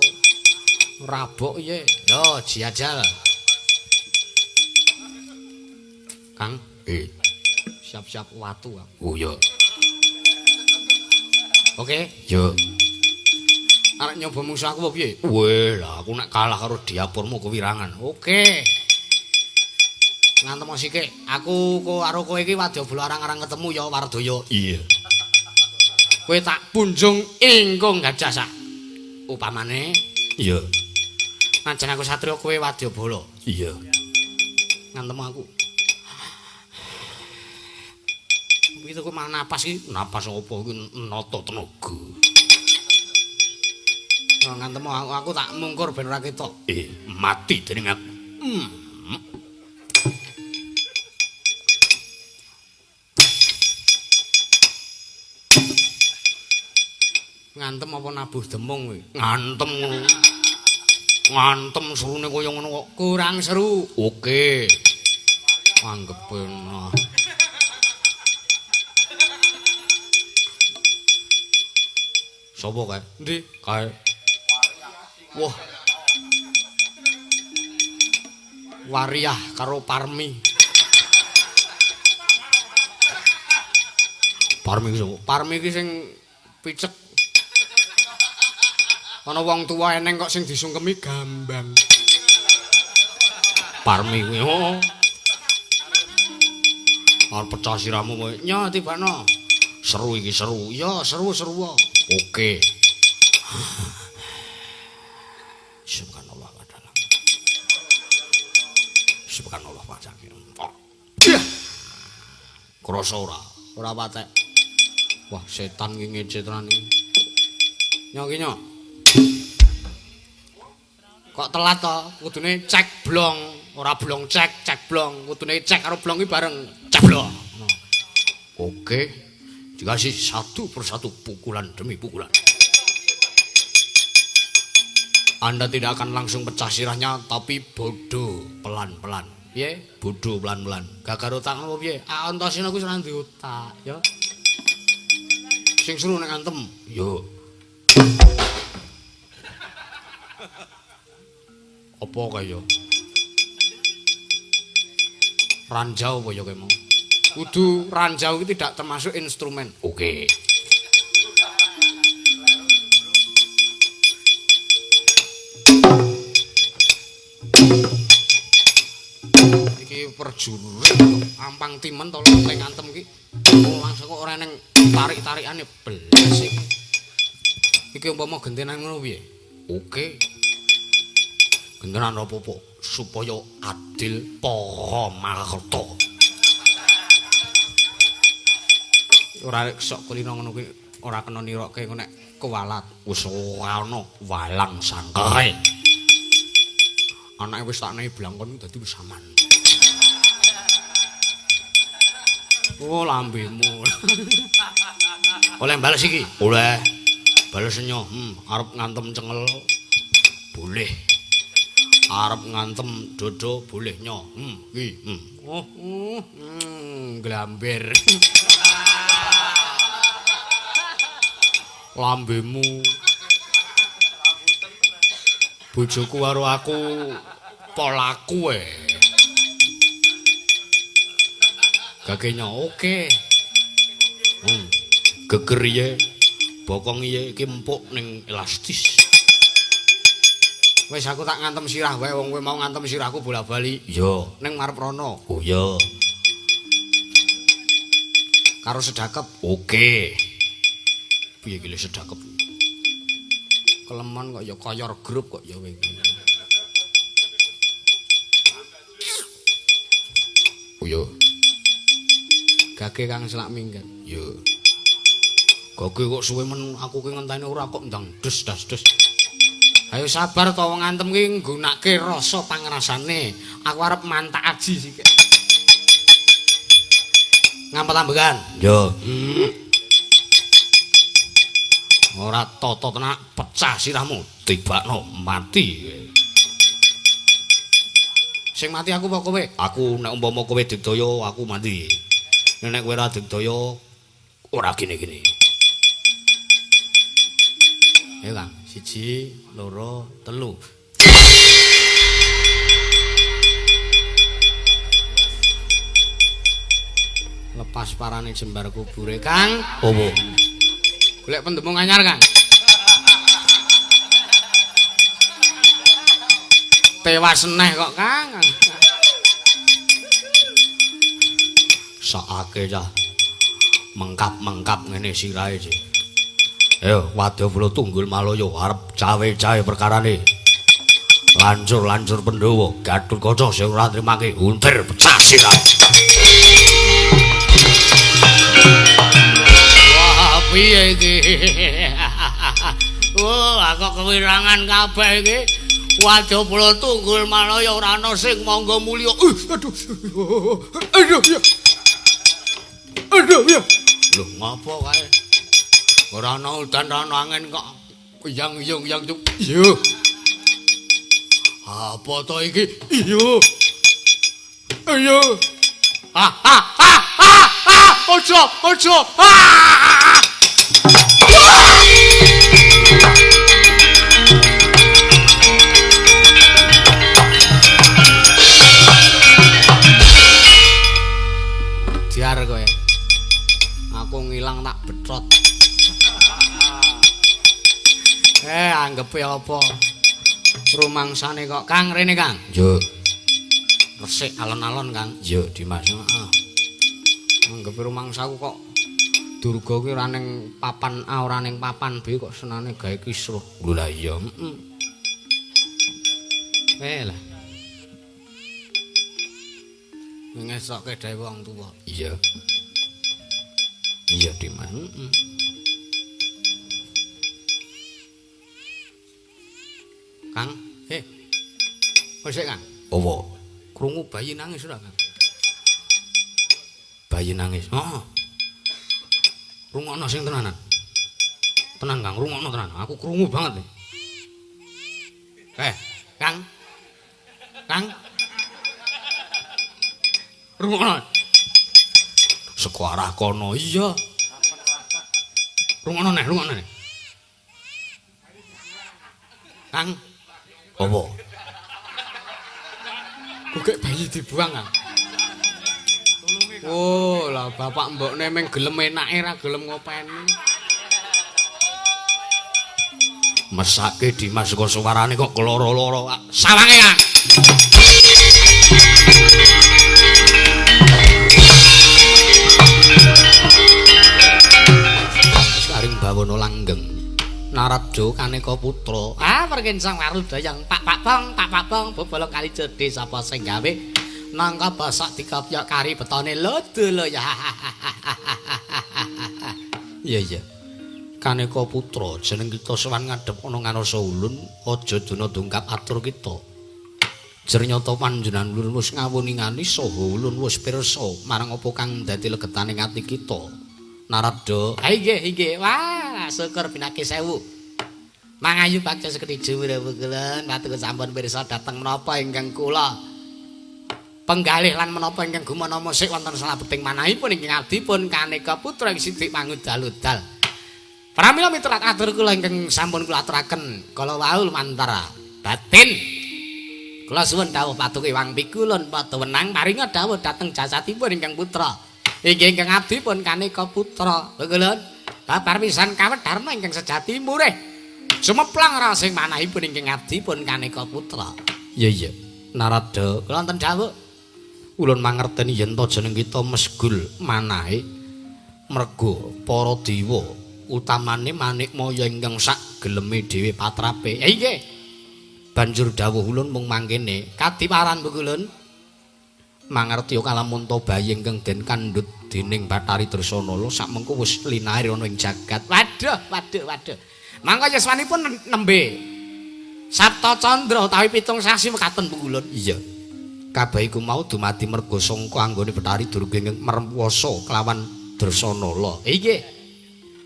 [SPEAKER 2] Rabok iye.
[SPEAKER 3] Yo, jajal.
[SPEAKER 2] Kang, siap-siap watu, Kang.
[SPEAKER 3] Oh iya.
[SPEAKER 2] Oke.
[SPEAKER 3] Yo.
[SPEAKER 2] Arep nyoba musuh aku apa piye?
[SPEAKER 3] Weh, lah aku nek kalah karo diapurmu kewirangan.
[SPEAKER 2] Oke. Ngantem sithik. Aku karo kowe iki wadyabala arang-arang ketemu ya Wardaya.
[SPEAKER 3] Iya.
[SPEAKER 2] Kowe tak punjung ingkung gajah sak. Upamane
[SPEAKER 3] iya.
[SPEAKER 2] Najan aku satriya kowe wadyabala.
[SPEAKER 3] Iya.
[SPEAKER 2] Ngantem aku. Piye kok malah napas iki?
[SPEAKER 3] Napas apa iki nata tenaga.
[SPEAKER 2] Ngantem aku tak mungkur ben ora ketok.
[SPEAKER 3] Mati dening aku.
[SPEAKER 2] Ngantem apa nabuh demung kowe?
[SPEAKER 3] Ngantem ngono. Ngantem serune kaya ngono kok.
[SPEAKER 2] Kurang seru.
[SPEAKER 3] Oke. Anggepe nah. Sopo kae?
[SPEAKER 2] Endi?
[SPEAKER 3] Kae.
[SPEAKER 2] Wah. Wariah karo Parmi.
[SPEAKER 3] Parmi ki sapa?
[SPEAKER 2] Parmi ki sing picek. Ana wong tuwa eneng kok sing disungkemi gambang.
[SPEAKER 3] Parmi kuwi. Oh. Arep pecah sirahmu kowe.
[SPEAKER 2] Nyo tibakno.
[SPEAKER 3] Seru iki seru.
[SPEAKER 2] Ya seru-seru.
[SPEAKER 3] Oke. Subhanallah wa ta'ala. Subhanallah wa ta'ala. Krasa ora?
[SPEAKER 2] Ora patek. Wah, setan ki ngece tenan iki. Nyo ki nyo. Kok telat to? Kudune cek blong, ora blong cek, cek blong. Kudune cek karo blong ki bareng.
[SPEAKER 3] Cek blong. Oke. Dikasih satu persatu pukulan demi pukulan. Anda tidak akan langsung pecah sirahnya, tapi bodoh pelan-pelan.
[SPEAKER 2] Piye?
[SPEAKER 3] Bodoh pelan-pelan.
[SPEAKER 2] Gagar otak apa piye? Ah, Antasena kuwi ora duwe otak, ya. Sing seru nek ngantem.
[SPEAKER 3] Yo.
[SPEAKER 2] Apa kaya? Ranjau apa ya kowe mau? Kudu ranjau iki tidak termasuk instrumen.
[SPEAKER 3] Oke.
[SPEAKER 2] Iki perjurit ampang timen to lek ngantem iki. Langsung kok ora neng tarik-tarikane belas iki. Iki umpama gentenan ngono piye?
[SPEAKER 3] Oke. Gentenan apa-apa supaya adil para marta.
[SPEAKER 2] Ora sok kulino ngono kuwi ora kena nirokke engko nek kuwalat.
[SPEAKER 3] Wis ora ana walang sangkare.
[SPEAKER 2] Anake wis tak nehi blangkon dadi wis aman. Oh lambemu.
[SPEAKER 3] Oleh bales iki? Oleh. Bales nyo, arep ngantem cengel. Boleh. Arep ngantem dodo boleh nyo. Iki.
[SPEAKER 2] Oh, glamber. Lambemu. Bojoku karo aku polaku e.
[SPEAKER 3] Gagenya oke. Geger iye, bokong iye iki empuk ning elastis.
[SPEAKER 2] Wis aku tak ngantem sirah wae wong kowe mau ngantem sirahku bola-bali.
[SPEAKER 3] Iya,
[SPEAKER 2] ning marep rono.
[SPEAKER 3] Oh iya.
[SPEAKER 2] Karo sedakep.
[SPEAKER 3] Oke. Piye iki sedakep?
[SPEAKER 2] Kelemon kok ya koyor grup kok ya kowe iki.
[SPEAKER 3] Oh iya.
[SPEAKER 2] Gage kang selak minggat.
[SPEAKER 3] Iya. Gage kok suwe men aku ki ngenteni ora kok ndang des das des.
[SPEAKER 2] Ayo sabar to wong ngantem ki nggunake rasa pangrasane. Aku arep mantak aji sik. Ngampet ambekan.
[SPEAKER 3] Yo.
[SPEAKER 2] Ora tata tenak
[SPEAKER 3] pecah sirahmu, tibakno mati.
[SPEAKER 2] Sing mati aku apa kowe?
[SPEAKER 3] Aku nek umpama kowe digdaya aku mati. Nek kowe ora digdaya ora gini-gini.
[SPEAKER 2] Ayo Kang, 1 2 3. Lepas parane jembar kubure Kang.
[SPEAKER 3] Opo?
[SPEAKER 2] Golek pendemung anyar Kang. Tewas neh kok Kang.
[SPEAKER 3] Sakake cah. Mengkap-mengkap ngene sirahe sih. Ayo wadya tunggul malaya arep cawe-cawe perkarane. Lancur-lancur Pandhawa, Gathotkaca sing ora nrimake untir pecah sirahe.
[SPEAKER 2] Wah, piye iki? Wah, kok kewirangan kabeh iki. Wadya tunggul malaya ora ana sing mangga mulya. Aduh. Aduh ya. Aduh ya.
[SPEAKER 3] Lho ngopo kae?
[SPEAKER 2] Ora ana udan, ora ana angin kok yang cuk. Iya. Apa to iki? Iya. Iya. Ah ah ah ah ah. Ojo, ojo. Ah. Diar kowe. Aku ngilang tak betrot. Anggepe apa? Rumangsane kok Kang rene Kang.
[SPEAKER 3] Yo.
[SPEAKER 2] Resik alon-alon Kang.
[SPEAKER 3] Yo Dimas.
[SPEAKER 2] Heeh. Anggepe rumangsaku kok Durga kuwi ora ning papan A ora ning papan B kok senane gawe kisruh.
[SPEAKER 3] Lho lah iya.
[SPEAKER 2] Heeh. Lah. Ngesokke dhewe wong tuwa.
[SPEAKER 3] Iya. Iya Dimas.
[SPEAKER 2] Heeh. Kang, Kok sik Kang?
[SPEAKER 3] Apa?
[SPEAKER 2] Krungu bayi nangis ora Kang?
[SPEAKER 3] Bayi nangis.
[SPEAKER 2] Heeh. Rungokno sing tenanan. Tenan Kang, rungokno tenan. Aku krungu banget. Kang. Kang. Rungokno.
[SPEAKER 3] Saka arah kono.
[SPEAKER 2] Iya. Rungokno neh, rungokno neh. Kang.
[SPEAKER 3] Apa?
[SPEAKER 2] Gugek bayi dibuang, Kang. Oh, lah bapak mbokne meng gelem enake ra gelem ngopeni.
[SPEAKER 3] Mesake Dimas kok suarane kok keloro-loro.
[SPEAKER 2] Sawange, Kang.
[SPEAKER 3] Saring bawana langgeng. Naradha kaneka putra.
[SPEAKER 2] Ah, perkensang warudayang Pak Pak Bong, Pak Pak Bong, bobolo kali jodhe sapa sing gawe. Nangka basak dikopyok kari betone lodo lho ya.
[SPEAKER 3] Iya iya. Kaneka putra jeneng kita sowan ngadhep ana ngarsa ulun, aja duna dongkap atur kita. Jernyata panjenengan ulun wis ngawuningani saha ulun wis pirsa marang apa kang dadi legetaning ati kita. Naradha.
[SPEAKER 2] Ha inggih inggih. Wah, syukur pinake sewu. Mangayu bakca seketi juwuruwulan matur sampun pirsa dhateng menapa ingkang kula penggalih lan menapa ingkang gumana musik wonten salebeting manahipun ingkang abdipun kaneka putra ing Sidik Mangudal-udal. Pramila miturat atur kula ingkang sampun kula aturaken kala wau lumantar batin. Kula suwun dawuh patuko Iwang Pikulun padha wenang paringa dawuh dhateng jasatipun ingkang putra. Inggih ingkang abdipun kaneka putra. Lho babar pisan kawedharma ingkang sejati murih. Sumeplang rasing manahipun ingkang abdipun kaneka putra.
[SPEAKER 3] Iya iya. Naradha,
[SPEAKER 2] kula wonten dawuh.
[SPEAKER 3] Ulun mangerteni yen to jeneng kita mesgul manahe merga para dewa utamane manikmaya ingkang sak geleme dhewe patrape.
[SPEAKER 2] Inggih.
[SPEAKER 3] Banjur dawuh ulun mung mangkene
[SPEAKER 2] kadiparan Ulun
[SPEAKER 3] mangerti kalamun to bayi ingkang den kandhut dening Bathari Dresanala sakmengko wis linair ana ing jagat.
[SPEAKER 2] Waduh, waduh, waduh. Mangka yuswanipun nembe Sabta Candra utawi 7 sasi mekaten Ulun.
[SPEAKER 3] Iya. Kabeh iku mau dumadi merga sangka anggone Bathari Durga ingkang merempasa kelawan Dresanala.
[SPEAKER 2] Inggih.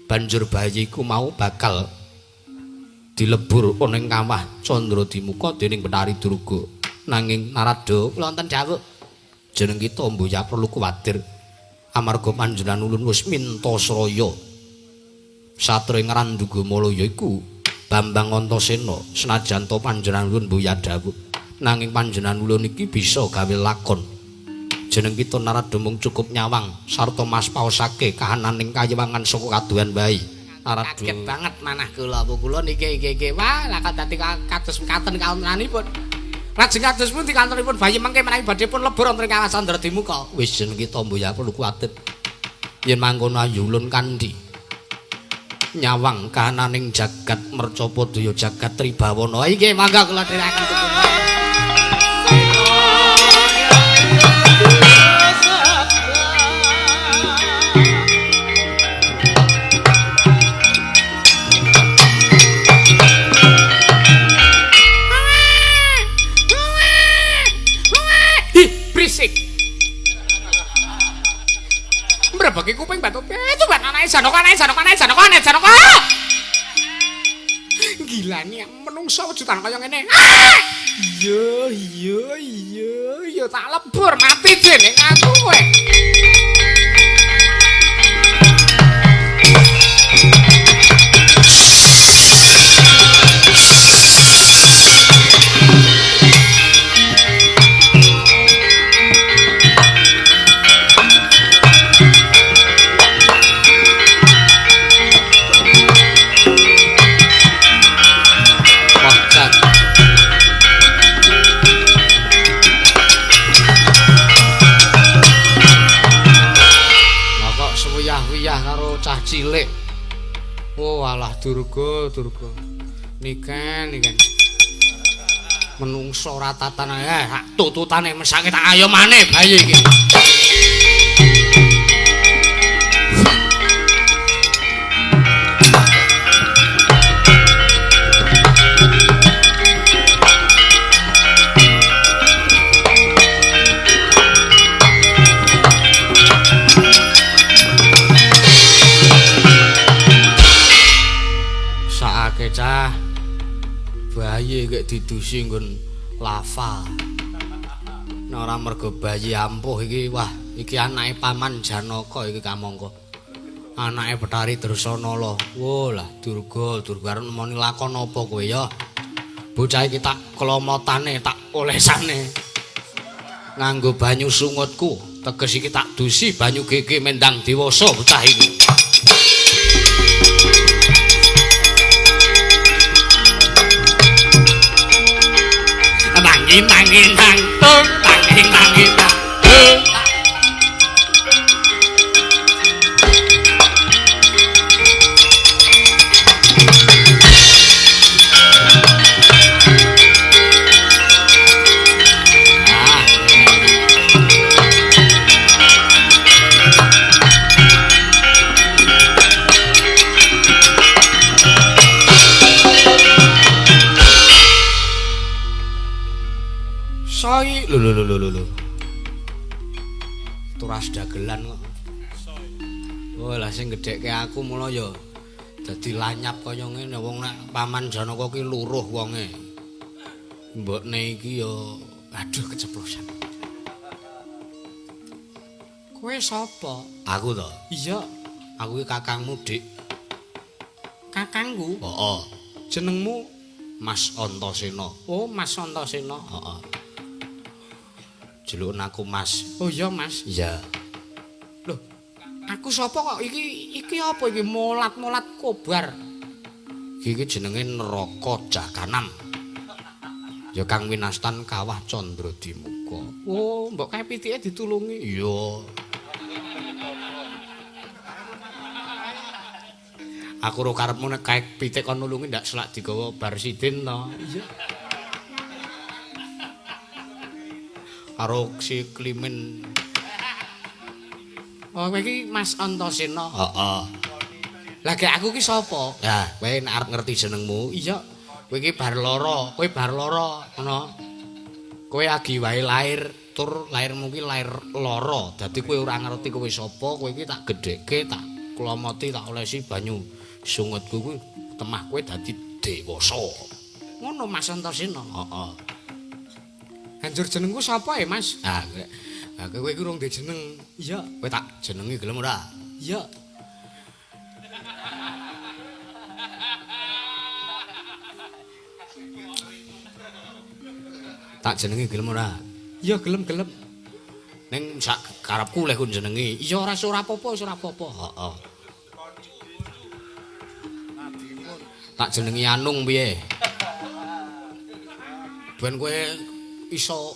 [SPEAKER 3] Banjur bayi iku mau bakal dilebur ana ing kawah Candra Dimuka dening Bathari Durga. Nanging Naradha,
[SPEAKER 2] kula wonten dawuh,
[SPEAKER 3] jeneng kita mbuya perlu kuwatir amarga panjenengan ulun wis minta sraya satria ing Randugamala yaiku Bambang Antasena. Senajan to panjenengan ulun mbuya dawuh, nanging panjenengan ulun iki bisa gawe lakon. Jeneng kita Naradha mung cukup nyawang sarta mas paosake kahananing kayiwangan saka kaduhan bayi.
[SPEAKER 2] Naradha kaget banget manah kula kula niki iki iki. Wah, lah kok dadi kados mekaten kawontenanipun. Lajeng kados pundi kantoripun bayi mengke menawi badhe pun lebur wonten ing kawasan Candra Dimuka.
[SPEAKER 3] Wis jeneng kita mbuya perlu kuwatir. Yen mangkono ayu ulun kandhi nyawang kahananing jagat mercapa daya jagat tribawana.
[SPEAKER 2] Inggih, mangga kula dherekaken. Bagi kuping batu itu bat anake Janaka, anake Janaka, anake Janaka, anake Janaka. Gila nih menungso wujudan kaya ngene. Iya iya iya iya tak lebur mati jeneng aku kowe. Cilik. Oh alah Durga, Durga. Niken, niken. Menungso ora tatan ae, tututane mesake tak ayo maneh bayi iki. Cah bayi gek
[SPEAKER 3] didusi nggon lava. Nek ora mergo bayi ampuh iki, wah, iki anake Paman Janaka iki kamangka. Anake Bathari Dresanala. Wah lah, Durga, Durga arep nemoni lakon apa kowe ya? Bocah iki tak klomotane, tak olesane. Nganggo banyu sungutku, teges iki tak dusi banyu gege mendang dewasa bocah iki.
[SPEAKER 1] Nanging nanging nang tung nanging nanging nang.
[SPEAKER 3] Soi lho lho lho lho lho. Turas dagelan kok. Oh lah sing gedhekke aku mula ya dadi lanyap kaya ngene wong nek Paman Janaka ki luruh wonge. Mbokne iki ya aduh keceplosan.
[SPEAKER 2] Kowe sapa?
[SPEAKER 3] Aku to.
[SPEAKER 2] Iya,
[SPEAKER 3] aku ki kakangmu, Dik.
[SPEAKER 2] Kakangku?
[SPEAKER 3] Heeh.
[SPEAKER 2] Jenengmu
[SPEAKER 3] Mas Antasena.
[SPEAKER 2] Oh, Mas Antasena.
[SPEAKER 3] Heeh. Jeluken aku Mas.
[SPEAKER 2] Oh iya, Mas.
[SPEAKER 3] Iya.
[SPEAKER 2] Loh, aku sapa kok iki iki apa iki molat-molat kobar?
[SPEAKER 3] Iki jenenge neraka Jakanam. Ya kang winastan Kawah Candradimuka.
[SPEAKER 2] Oh, mbok kae pitike ditulungi.
[SPEAKER 3] Iya. Aku ro karepmu nek kae pitik kon nulungi ndak selak digawa Barsidin to.
[SPEAKER 2] Iya.
[SPEAKER 3] Karo si Klimin.
[SPEAKER 2] Oh, kowe iki Mas Antasena.
[SPEAKER 3] Heeh.
[SPEAKER 2] Lah gek aku ki sapa?
[SPEAKER 3] Lah, kowe nek arep ngerti jenengmu,
[SPEAKER 2] iya.
[SPEAKER 3] Kowe iki bar lara, kowe bar lara ngono. Kowe agi wae lair, tur lairmu ki lair lara. Dadi kowe ora ngerti kowe sapa, kowe iki tak gedhekke, tak klomoti, tak olesi banyu sungutku kuwi temah kowe dadi dewasa.
[SPEAKER 2] Ngono Mas Antasena.
[SPEAKER 3] Heeh.
[SPEAKER 2] Hancur jenengku sapa ya, Mas?
[SPEAKER 3] Ah, kowe iki urung duwe jeneng.
[SPEAKER 2] Iya,
[SPEAKER 3] kowe tak jenengi gelem ora?
[SPEAKER 2] Iya.
[SPEAKER 3] Tak jenengi gelem ora?
[SPEAKER 2] Iya, gelem-gelem.
[SPEAKER 3] Ning sak karepku leh ku jenengi.
[SPEAKER 2] Iya, ora ora apa-apa, ora apa-apa.
[SPEAKER 3] Heeh. Tak jenengi Anung piye? Ben kowe iso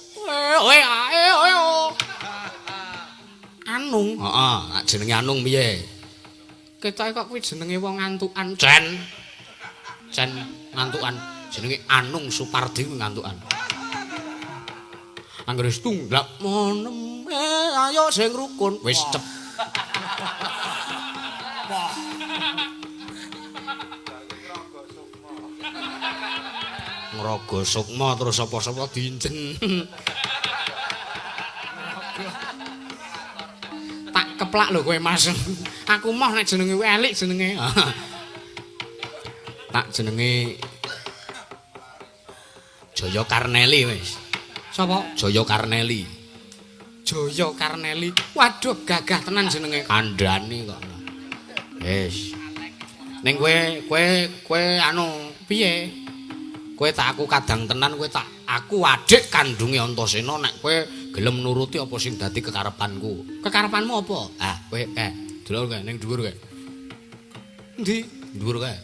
[SPEAKER 2] Anung.
[SPEAKER 3] Heeh, tak jenenge Anung piye?
[SPEAKER 2] Ketoke kok kuwi jenenge wong ngantukan.
[SPEAKER 3] Cen. Cen ngantukan. Jenenge Anung Supardi kuwi ngantukan. Anggere wis tunggak monem, ayo sing rukun. Wis cep. Ngraga sukma terus sapa-sapa diinjen.
[SPEAKER 2] Tak keplak lho kowe Mas. Aku moh nek jenenge kowe elik jenenge.
[SPEAKER 3] Tak jenenge Jaya Karneli wis.
[SPEAKER 2] Sapa?
[SPEAKER 3] Jaya Karneli.
[SPEAKER 2] Jaya Karneli. Waduh, gagah tenan jenenge.
[SPEAKER 3] Kandhane kok. Wis. Ning kowe kowe kowe anu
[SPEAKER 2] piye?
[SPEAKER 3] Kowe tak aku kadang tenan, kowe tak aku adik kandunge Antasena nek kowe gelem nuruti apa sing dadi kekarepanku.
[SPEAKER 2] Kekarepanmu apa?
[SPEAKER 3] Ah, kowe delok kae ning dhuwur kae.
[SPEAKER 2] Endi?
[SPEAKER 3] Dhuwur kae.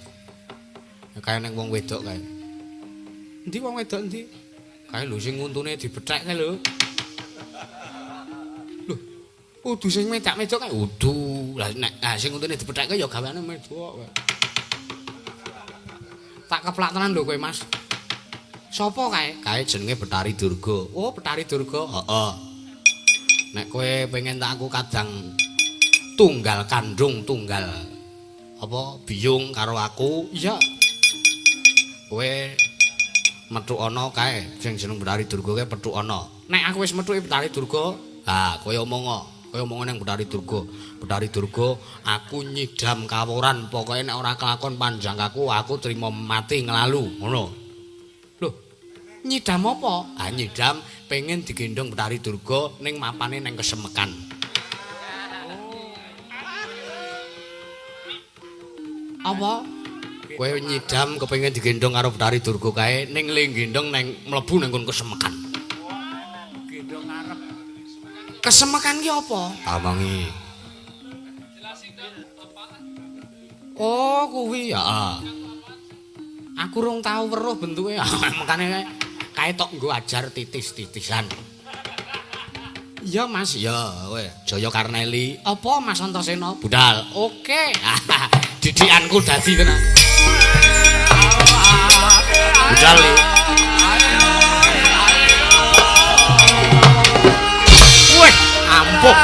[SPEAKER 3] Kae ning wong wedok kae.
[SPEAKER 2] Endi wong wedok endi?
[SPEAKER 3] Kae lho sing untune dibethek kae lho.
[SPEAKER 2] Lho, udu sing medak-medok kae.
[SPEAKER 3] Udu. Lah nek sing untune dibethek kae ya gaweane medok kae.
[SPEAKER 2] Tak keplak tenan lho kowe, Mas. Sopo kae?
[SPEAKER 3] Kae jenenge Bathari Durga.
[SPEAKER 2] Oh, Bathari Durga.
[SPEAKER 3] Heeh. Nek kowe pengen tak aku kadang tunggal kandung tunggal apa biyung karo aku,
[SPEAKER 2] iya.
[SPEAKER 3] Kowe metu ana kae sing jeneng Bathari Durga kae petuk ana.
[SPEAKER 2] Nek aku wis metuki Bathari Durga,
[SPEAKER 3] ha kowe omong kowe omong ning Bathari Durga. Bathari Durga, aku nyidam kaworan, pokoke nek ora kelakon panjang aku, aku trimo mati nglalu, ngono.
[SPEAKER 2] Lho, Nyidam apa? Ah nyidam pengen digendhong Bathari Durga ning mapane nang kesemekan. Apa? Kowe nyidam kepengin digendhong karo Bathari Durga kae ning le gendhong nang mlebu nang nggon kesemekan.
[SPEAKER 4] Gendhong arep.
[SPEAKER 2] Kesemekan ki apa?
[SPEAKER 3] Amangi.
[SPEAKER 2] Oh, kuwi ya. Aku rung tau weruh bentuke. Makane kae tok nggo ajar titis-titisan. Iya, Mas.
[SPEAKER 3] Ya, kowe Jaya Karneli.
[SPEAKER 2] Apa Mas Antasena?
[SPEAKER 3] Budal.
[SPEAKER 2] Oke. Didikanku dadi tenan.
[SPEAKER 3] Budal.
[SPEAKER 2] Wih, ampuh.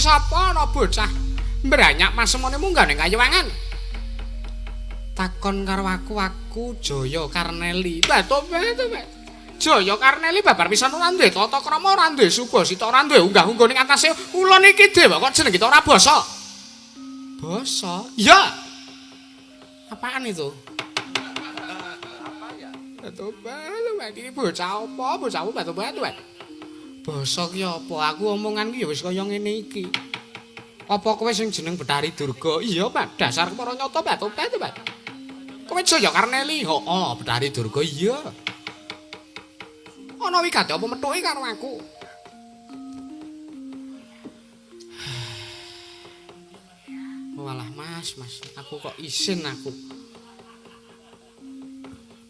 [SPEAKER 2] Sapa ana bocah mbranyak masemone munggah ning kayuwangan? Takon karo aku, aku Jaya Karneli. Batobat. Jaya Karneli babar pisan ora duwe tata krama, ora duwe subasita, ora duwe unggah-ungguh ning atase ulun iki dewa kok jeneng kita ora basa. Basa? Iya. Apaan itu?
[SPEAKER 4] Apa ya?
[SPEAKER 2] Batobat, iki bocah apa? Bocah apa batobat? Basa ki apa? Aku omongan ki ya wis kaya ngene iki. Apa kowe sing jeneng Bathari Durga? Iya, Pak. Dasar para nyata batobat, Pak. Kowe Jaya Karneli? Heeh, Bathari Durga. Iya. Ana wigati apa methuke karo aku? Walah, Mas, Mas, aku kok isin aku.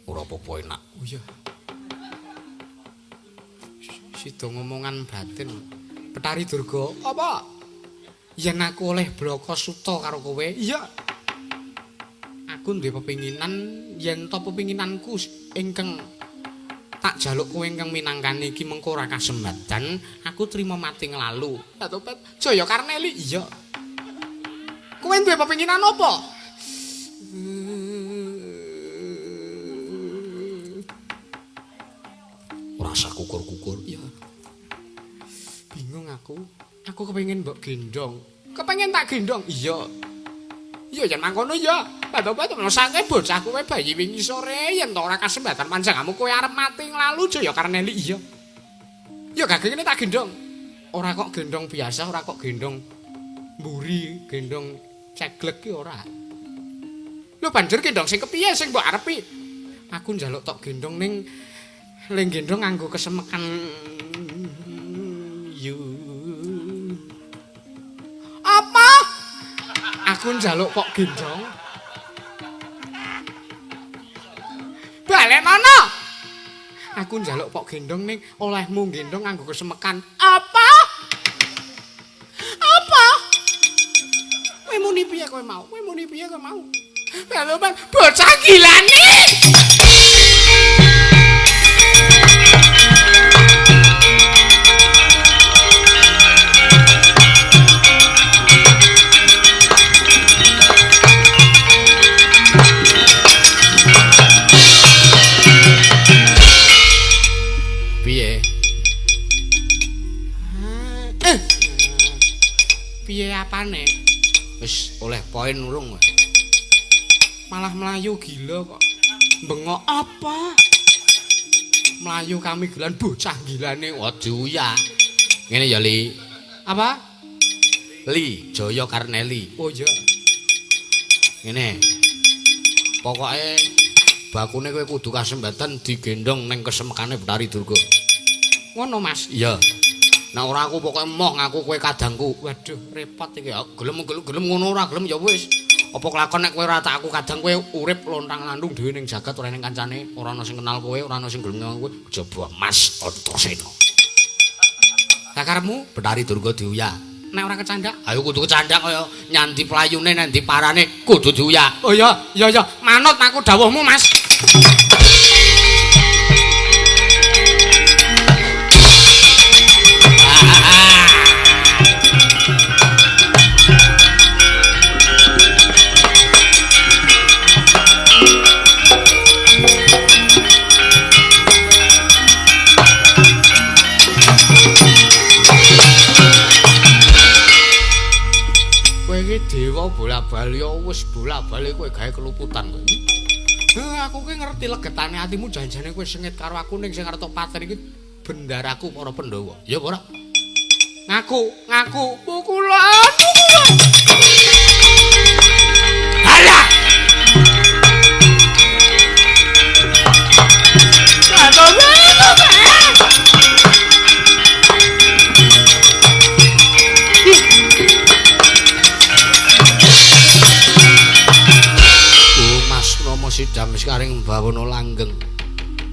[SPEAKER 3] Ora apa-apa enak.
[SPEAKER 2] Oh iya. Sida ngomongan batin. Bathari Durga, apa? Yen aku oleh blaka suta karo kowe? Iya. Aku duwe pepinginan yen to pepinginanku ingkang tak jaluk kowe ingkang minangkani iki mengko ora kasembadan, aku trima mati nglalu. Batobat Jaya Karneli. Iya. Kowe duwe pepinginan apa?
[SPEAKER 3] Ora usah kukur-kukur.
[SPEAKER 2] Iya. Bingung aku. Aku kepengin mbok gendhong. Kepengin tak gendhong? Iya. Iya yen mangkono ya. Batobat mesake bocah kowe bayi wingi sore yen to ora kasembatan panjenenganmu kowe arep mati nglalu Jaya Karneli. Iya. Ya gak ngene tak gendhong. Ora kok gendhong biasa, ora kok gendhong mburi, gendhong ceglek ki ora. Lho banjur gendhong sing kepiye sing mbok arepi? Aku njaluk tok gendhong ning ling gendhong nganggo kesemekan yu. Apa? Aku njaluk kok gendhong. Balenono. Aku njaluk pok gendhong ning olehmu gendhong nganggo kesemekan. Apa? Apa? Kowe muni piye kowe mau? Kowe muni piye kowe mau? Baloban bocah gilane.
[SPEAKER 3] Piye?
[SPEAKER 2] Piye apane?
[SPEAKER 3] Wis oleh poin urung.
[SPEAKER 2] Malah mlayu gila kok. Bengok apa? Mlayu kami gilan bocah gilane.
[SPEAKER 3] Waduh ya. Ngene ya, Li.
[SPEAKER 2] Apa?
[SPEAKER 3] Li Jaya Karneli.
[SPEAKER 2] Oh iya.
[SPEAKER 3] Ngene. Pokoke bakune kowe kudu kasembatan digendhong ning kesemekane Bathari Durga.
[SPEAKER 2] Ngono, Mas.
[SPEAKER 3] Iya. Nek ora aku pokoke emoh ngaku kowe kadangku.
[SPEAKER 2] Waduh, repot iki.
[SPEAKER 3] Ya gelem-gelem ngono ora gelem ya wis. Apa kelakon nek kowe ora tak aku kadang kowe urip lontang-lantung dhewe ning jagat ora ning kancane, ora ana sing kenal kowe, ora ana sing gelem nyawang kowe, kejaba Mas Antasena.
[SPEAKER 2] Lah karepmu
[SPEAKER 3] Betari Durga diuyak.
[SPEAKER 2] Nek ora kecandak?
[SPEAKER 3] Ayo kudu kecandak kaya nyandi playune nandi parane kudu diuyak.
[SPEAKER 2] Oh iya, iya iya, manut aku dawuhmu, Mas. Dewa bola-bali wis bola-bali kowe gawe keluputan kowe. Aku ki ngerti legetane atimu janjane kowe sengit karo aku ning sing arep paten iki bendaraku para Pandhawa.
[SPEAKER 3] Ya apa ora?
[SPEAKER 2] Ngaku, ngaku pukulan, pukulan.
[SPEAKER 3] Halah. Sidam sekaring bawana langgeng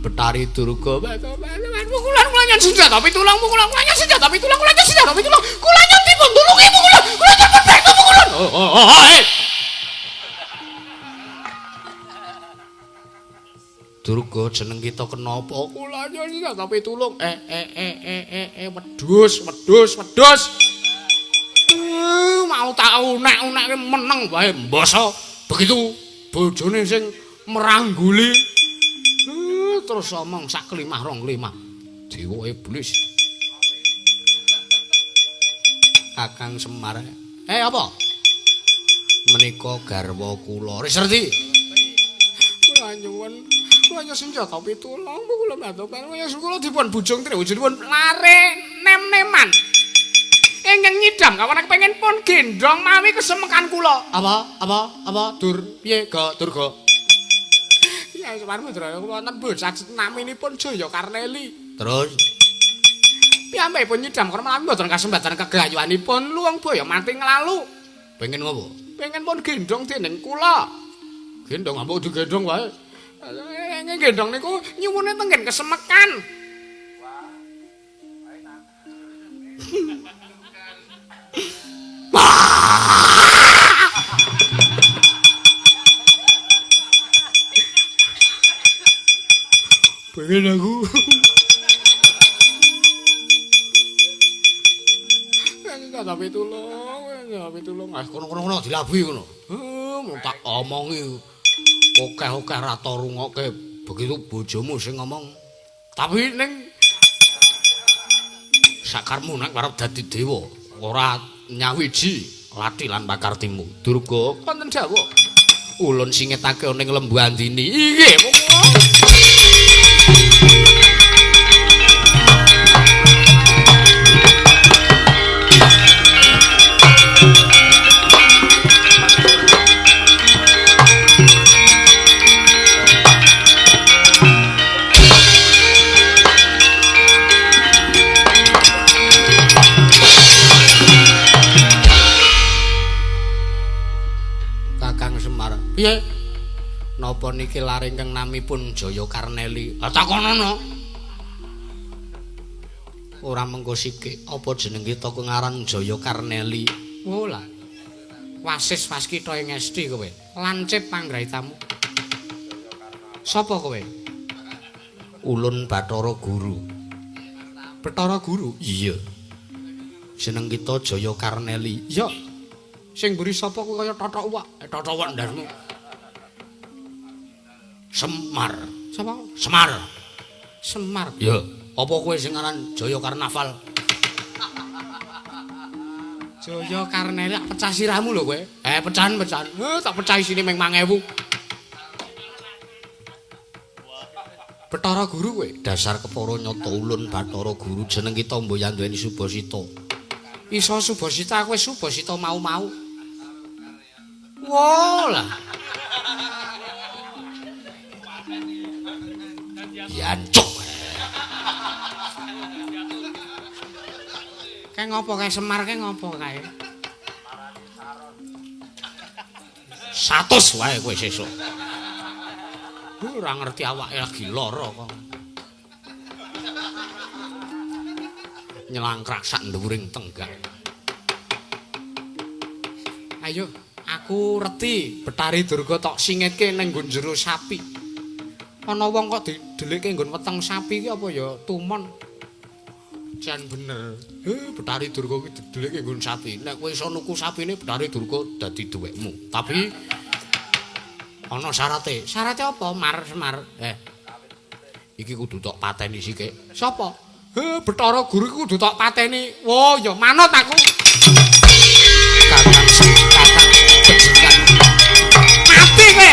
[SPEAKER 3] Betari Durga
[SPEAKER 2] pukulan kula senjata pitulung pukulan kula senjata pitulung kula senjata pitulung kula dipun tulungi pukulan kula dipun bantu pukulan.
[SPEAKER 3] Oh eh Durga jeneng kita kenapa
[SPEAKER 2] kula senjata pitulung wedhus wedhus wedhus mau tak unek-unekke meneng wae
[SPEAKER 3] mbasa begitu
[SPEAKER 2] bojone sing merangguli terus omong sak klimah rong klimah
[SPEAKER 3] dewa iblis Kakang Semar apa menika garwa kula wis ngerti
[SPEAKER 2] kula nyuwun kula senjata pitulung kula matokan kula dipun bujung triwujudipun lare nem-neman ingkang nyidam kawan kepengin pun gendong mawi kesemekan kula.
[SPEAKER 3] Apa? Apa? Apa? Dur piye ga Durga?
[SPEAKER 2] Ya Semar Mudra wonten bocah naminipun Jaya Karneli.
[SPEAKER 3] Terus
[SPEAKER 2] piyambakipun nyidam karena mawi mboten kasembatan kegayuanipun luwung baya mati nglalu.
[SPEAKER 3] Pengen ngopo?
[SPEAKER 2] Pengen pun gendong dening kula.
[SPEAKER 3] Gendong ambok digendong wae.
[SPEAKER 2] Ing gendong niku nyuwune tenggen kesemekan.
[SPEAKER 3] Pengen aku.
[SPEAKER 2] Tapi tulung, tapi tulung.
[SPEAKER 3] Ah kono-kono dilabuhi ngono. Mung tak omongi. Okeh-okeh ra tau rungokke begitu bojomu sing ngomong. Tapi ning sakarmu nek arep dadi dewa ora nyawiji lathi lan pakartimu. Durga
[SPEAKER 2] wonten dawuh.
[SPEAKER 3] Ulun singetake ning Lembu Andini. Inggih, piye? Napa niki lare ingkang namipun Jaya Karneli? Lah takonono. Ora mengko sikik, apa jeneng kita ku ngaran Jaya Karneli?
[SPEAKER 2] Oh lah. Wasis waskita ing esti kowe. Lancip panggraitamu. Sapa kowe?
[SPEAKER 3] Ulun Bathara Guru.
[SPEAKER 2] Bathara Guru?
[SPEAKER 3] Iya. Jeneng kita Jaya Karneli.
[SPEAKER 2] Iya. Sing mburi sapa kuwi kaya tothok uwak.
[SPEAKER 3] Tothok uwak ndasmu. Semar.
[SPEAKER 2] Sapa?
[SPEAKER 3] Semar.
[SPEAKER 2] Semar.
[SPEAKER 3] Ya, apa kowe sing aran Jaya Karnaval?
[SPEAKER 2] Jaya Karneli pecah sirahmu lho kowe.
[SPEAKER 3] Pecahan, pecahan.
[SPEAKER 2] Tak pecah isine ming 5000. Bathara Guru kowe.
[SPEAKER 3] Dasar kepara nyata ulun Bathara Guru jeneng kita mboyan duweni Subasita.
[SPEAKER 2] Iso Subasita kowe Subasita mau-mau. Wah lah.
[SPEAKER 3] Yancuk.
[SPEAKER 2] Kae ngopo kae Semar kae ngopo kae?
[SPEAKER 3] 100 wae kowe sesuk. Ora ngerti awake lagi lara kok.
[SPEAKER 1] Nyelangkrak sak dhuwuring tenggak.
[SPEAKER 2] Ayo, aku reti Betari Durga tok singetke ning nggon jero sapi. Ana wong kok didelikke nggon weteng sapi iki apa ya tumon. Jan bener. Betari Durga iki didelikke nggon sapi.
[SPEAKER 1] Nek kowe iso nuku sapine Betari Durga dadi duwekmu. Tapi ana syarate.
[SPEAKER 2] Syarate apa? Mar Semar.
[SPEAKER 1] Iki kudu tok pateni sithik.
[SPEAKER 2] Sapa? Betara Guru iki kudu tok pateni. Wo, ya manut aku.
[SPEAKER 1] Kakang sing kakang bejingan.
[SPEAKER 2] Mati kowe.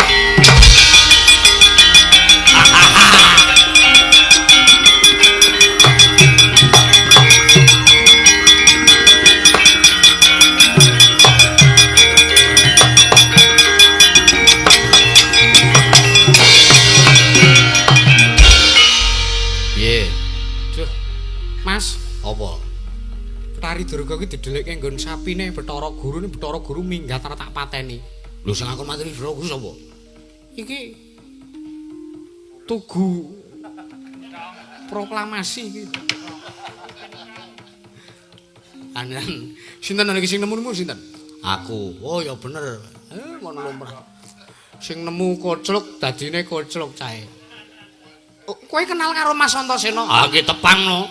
[SPEAKER 1] Piye?
[SPEAKER 2] Duh. Mas,
[SPEAKER 1] Apa?
[SPEAKER 2] Betari Durga iki didelikke nggon sapine Betara Guru, ne Betara Guru minggat ora tak pateni.
[SPEAKER 1] Lho sing aku mateni Betara Guru sapa?
[SPEAKER 2] Iki tugu proklamasi iki. Anan, sinten iki sing nemu sinten?
[SPEAKER 1] Aku. Oh ya bener.
[SPEAKER 2] Ngono lumrah. Sing nemu kocluk dadine kocluk cae. Oh, kowe kenal karo Mas Antasena?
[SPEAKER 1] Ah ki tepang no.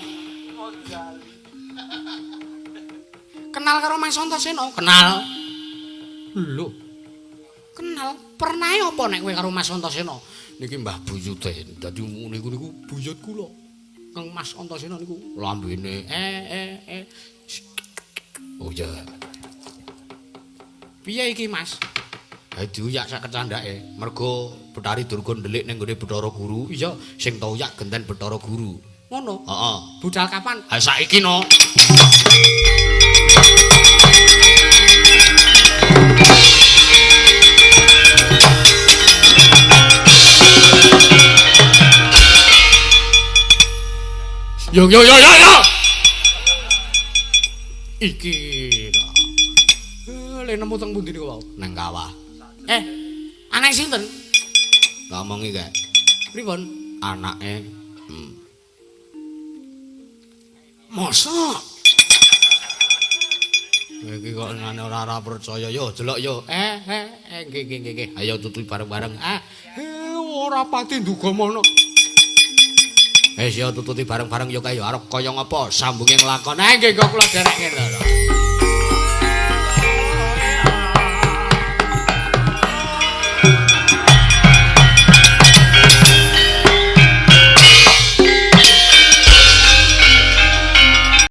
[SPEAKER 2] Kenal karo Mas Antasena?
[SPEAKER 1] Kenal.
[SPEAKER 2] Lho. Kenal? Pernahe apa nek kowe karo Mas Antasena?
[SPEAKER 1] Niki Mbah Buyute. Dadi niku niku
[SPEAKER 2] buyut kula. Kang Mas Antasena niku
[SPEAKER 1] lambene Oh iya.
[SPEAKER 2] Piye iki, Mas?
[SPEAKER 1] Ha diuyak sak kecandhake. Mergo Betari Durga ndelik ning nggone Betara Guru.
[SPEAKER 2] Iya,
[SPEAKER 1] sing tau uyak genten Betara Guru.
[SPEAKER 2] Ngono.
[SPEAKER 1] Heeh.
[SPEAKER 2] Budal kapan?
[SPEAKER 1] Ha saiki no.
[SPEAKER 2] Yo yo yo yo yo. Iki ta. Le nemu teng pundi niku wau?
[SPEAKER 1] Nang kawah.
[SPEAKER 2] Anak sinten?
[SPEAKER 1] Ngomongi kae.
[SPEAKER 2] Pripun?
[SPEAKER 1] Anake.
[SPEAKER 2] Mosok?
[SPEAKER 1] Iki kok ngene ora percaya yo, delok yo.
[SPEAKER 2] Nggih nggih nggih.
[SPEAKER 1] Ayo tutupi bareng-bareng.
[SPEAKER 2] Ora pati nduga mono.
[SPEAKER 1] Wis yo tututi bareng-bareng yo kae yo arep kaya ngapa sambunge nglakon.
[SPEAKER 2] Nggih kok kula derekke lho.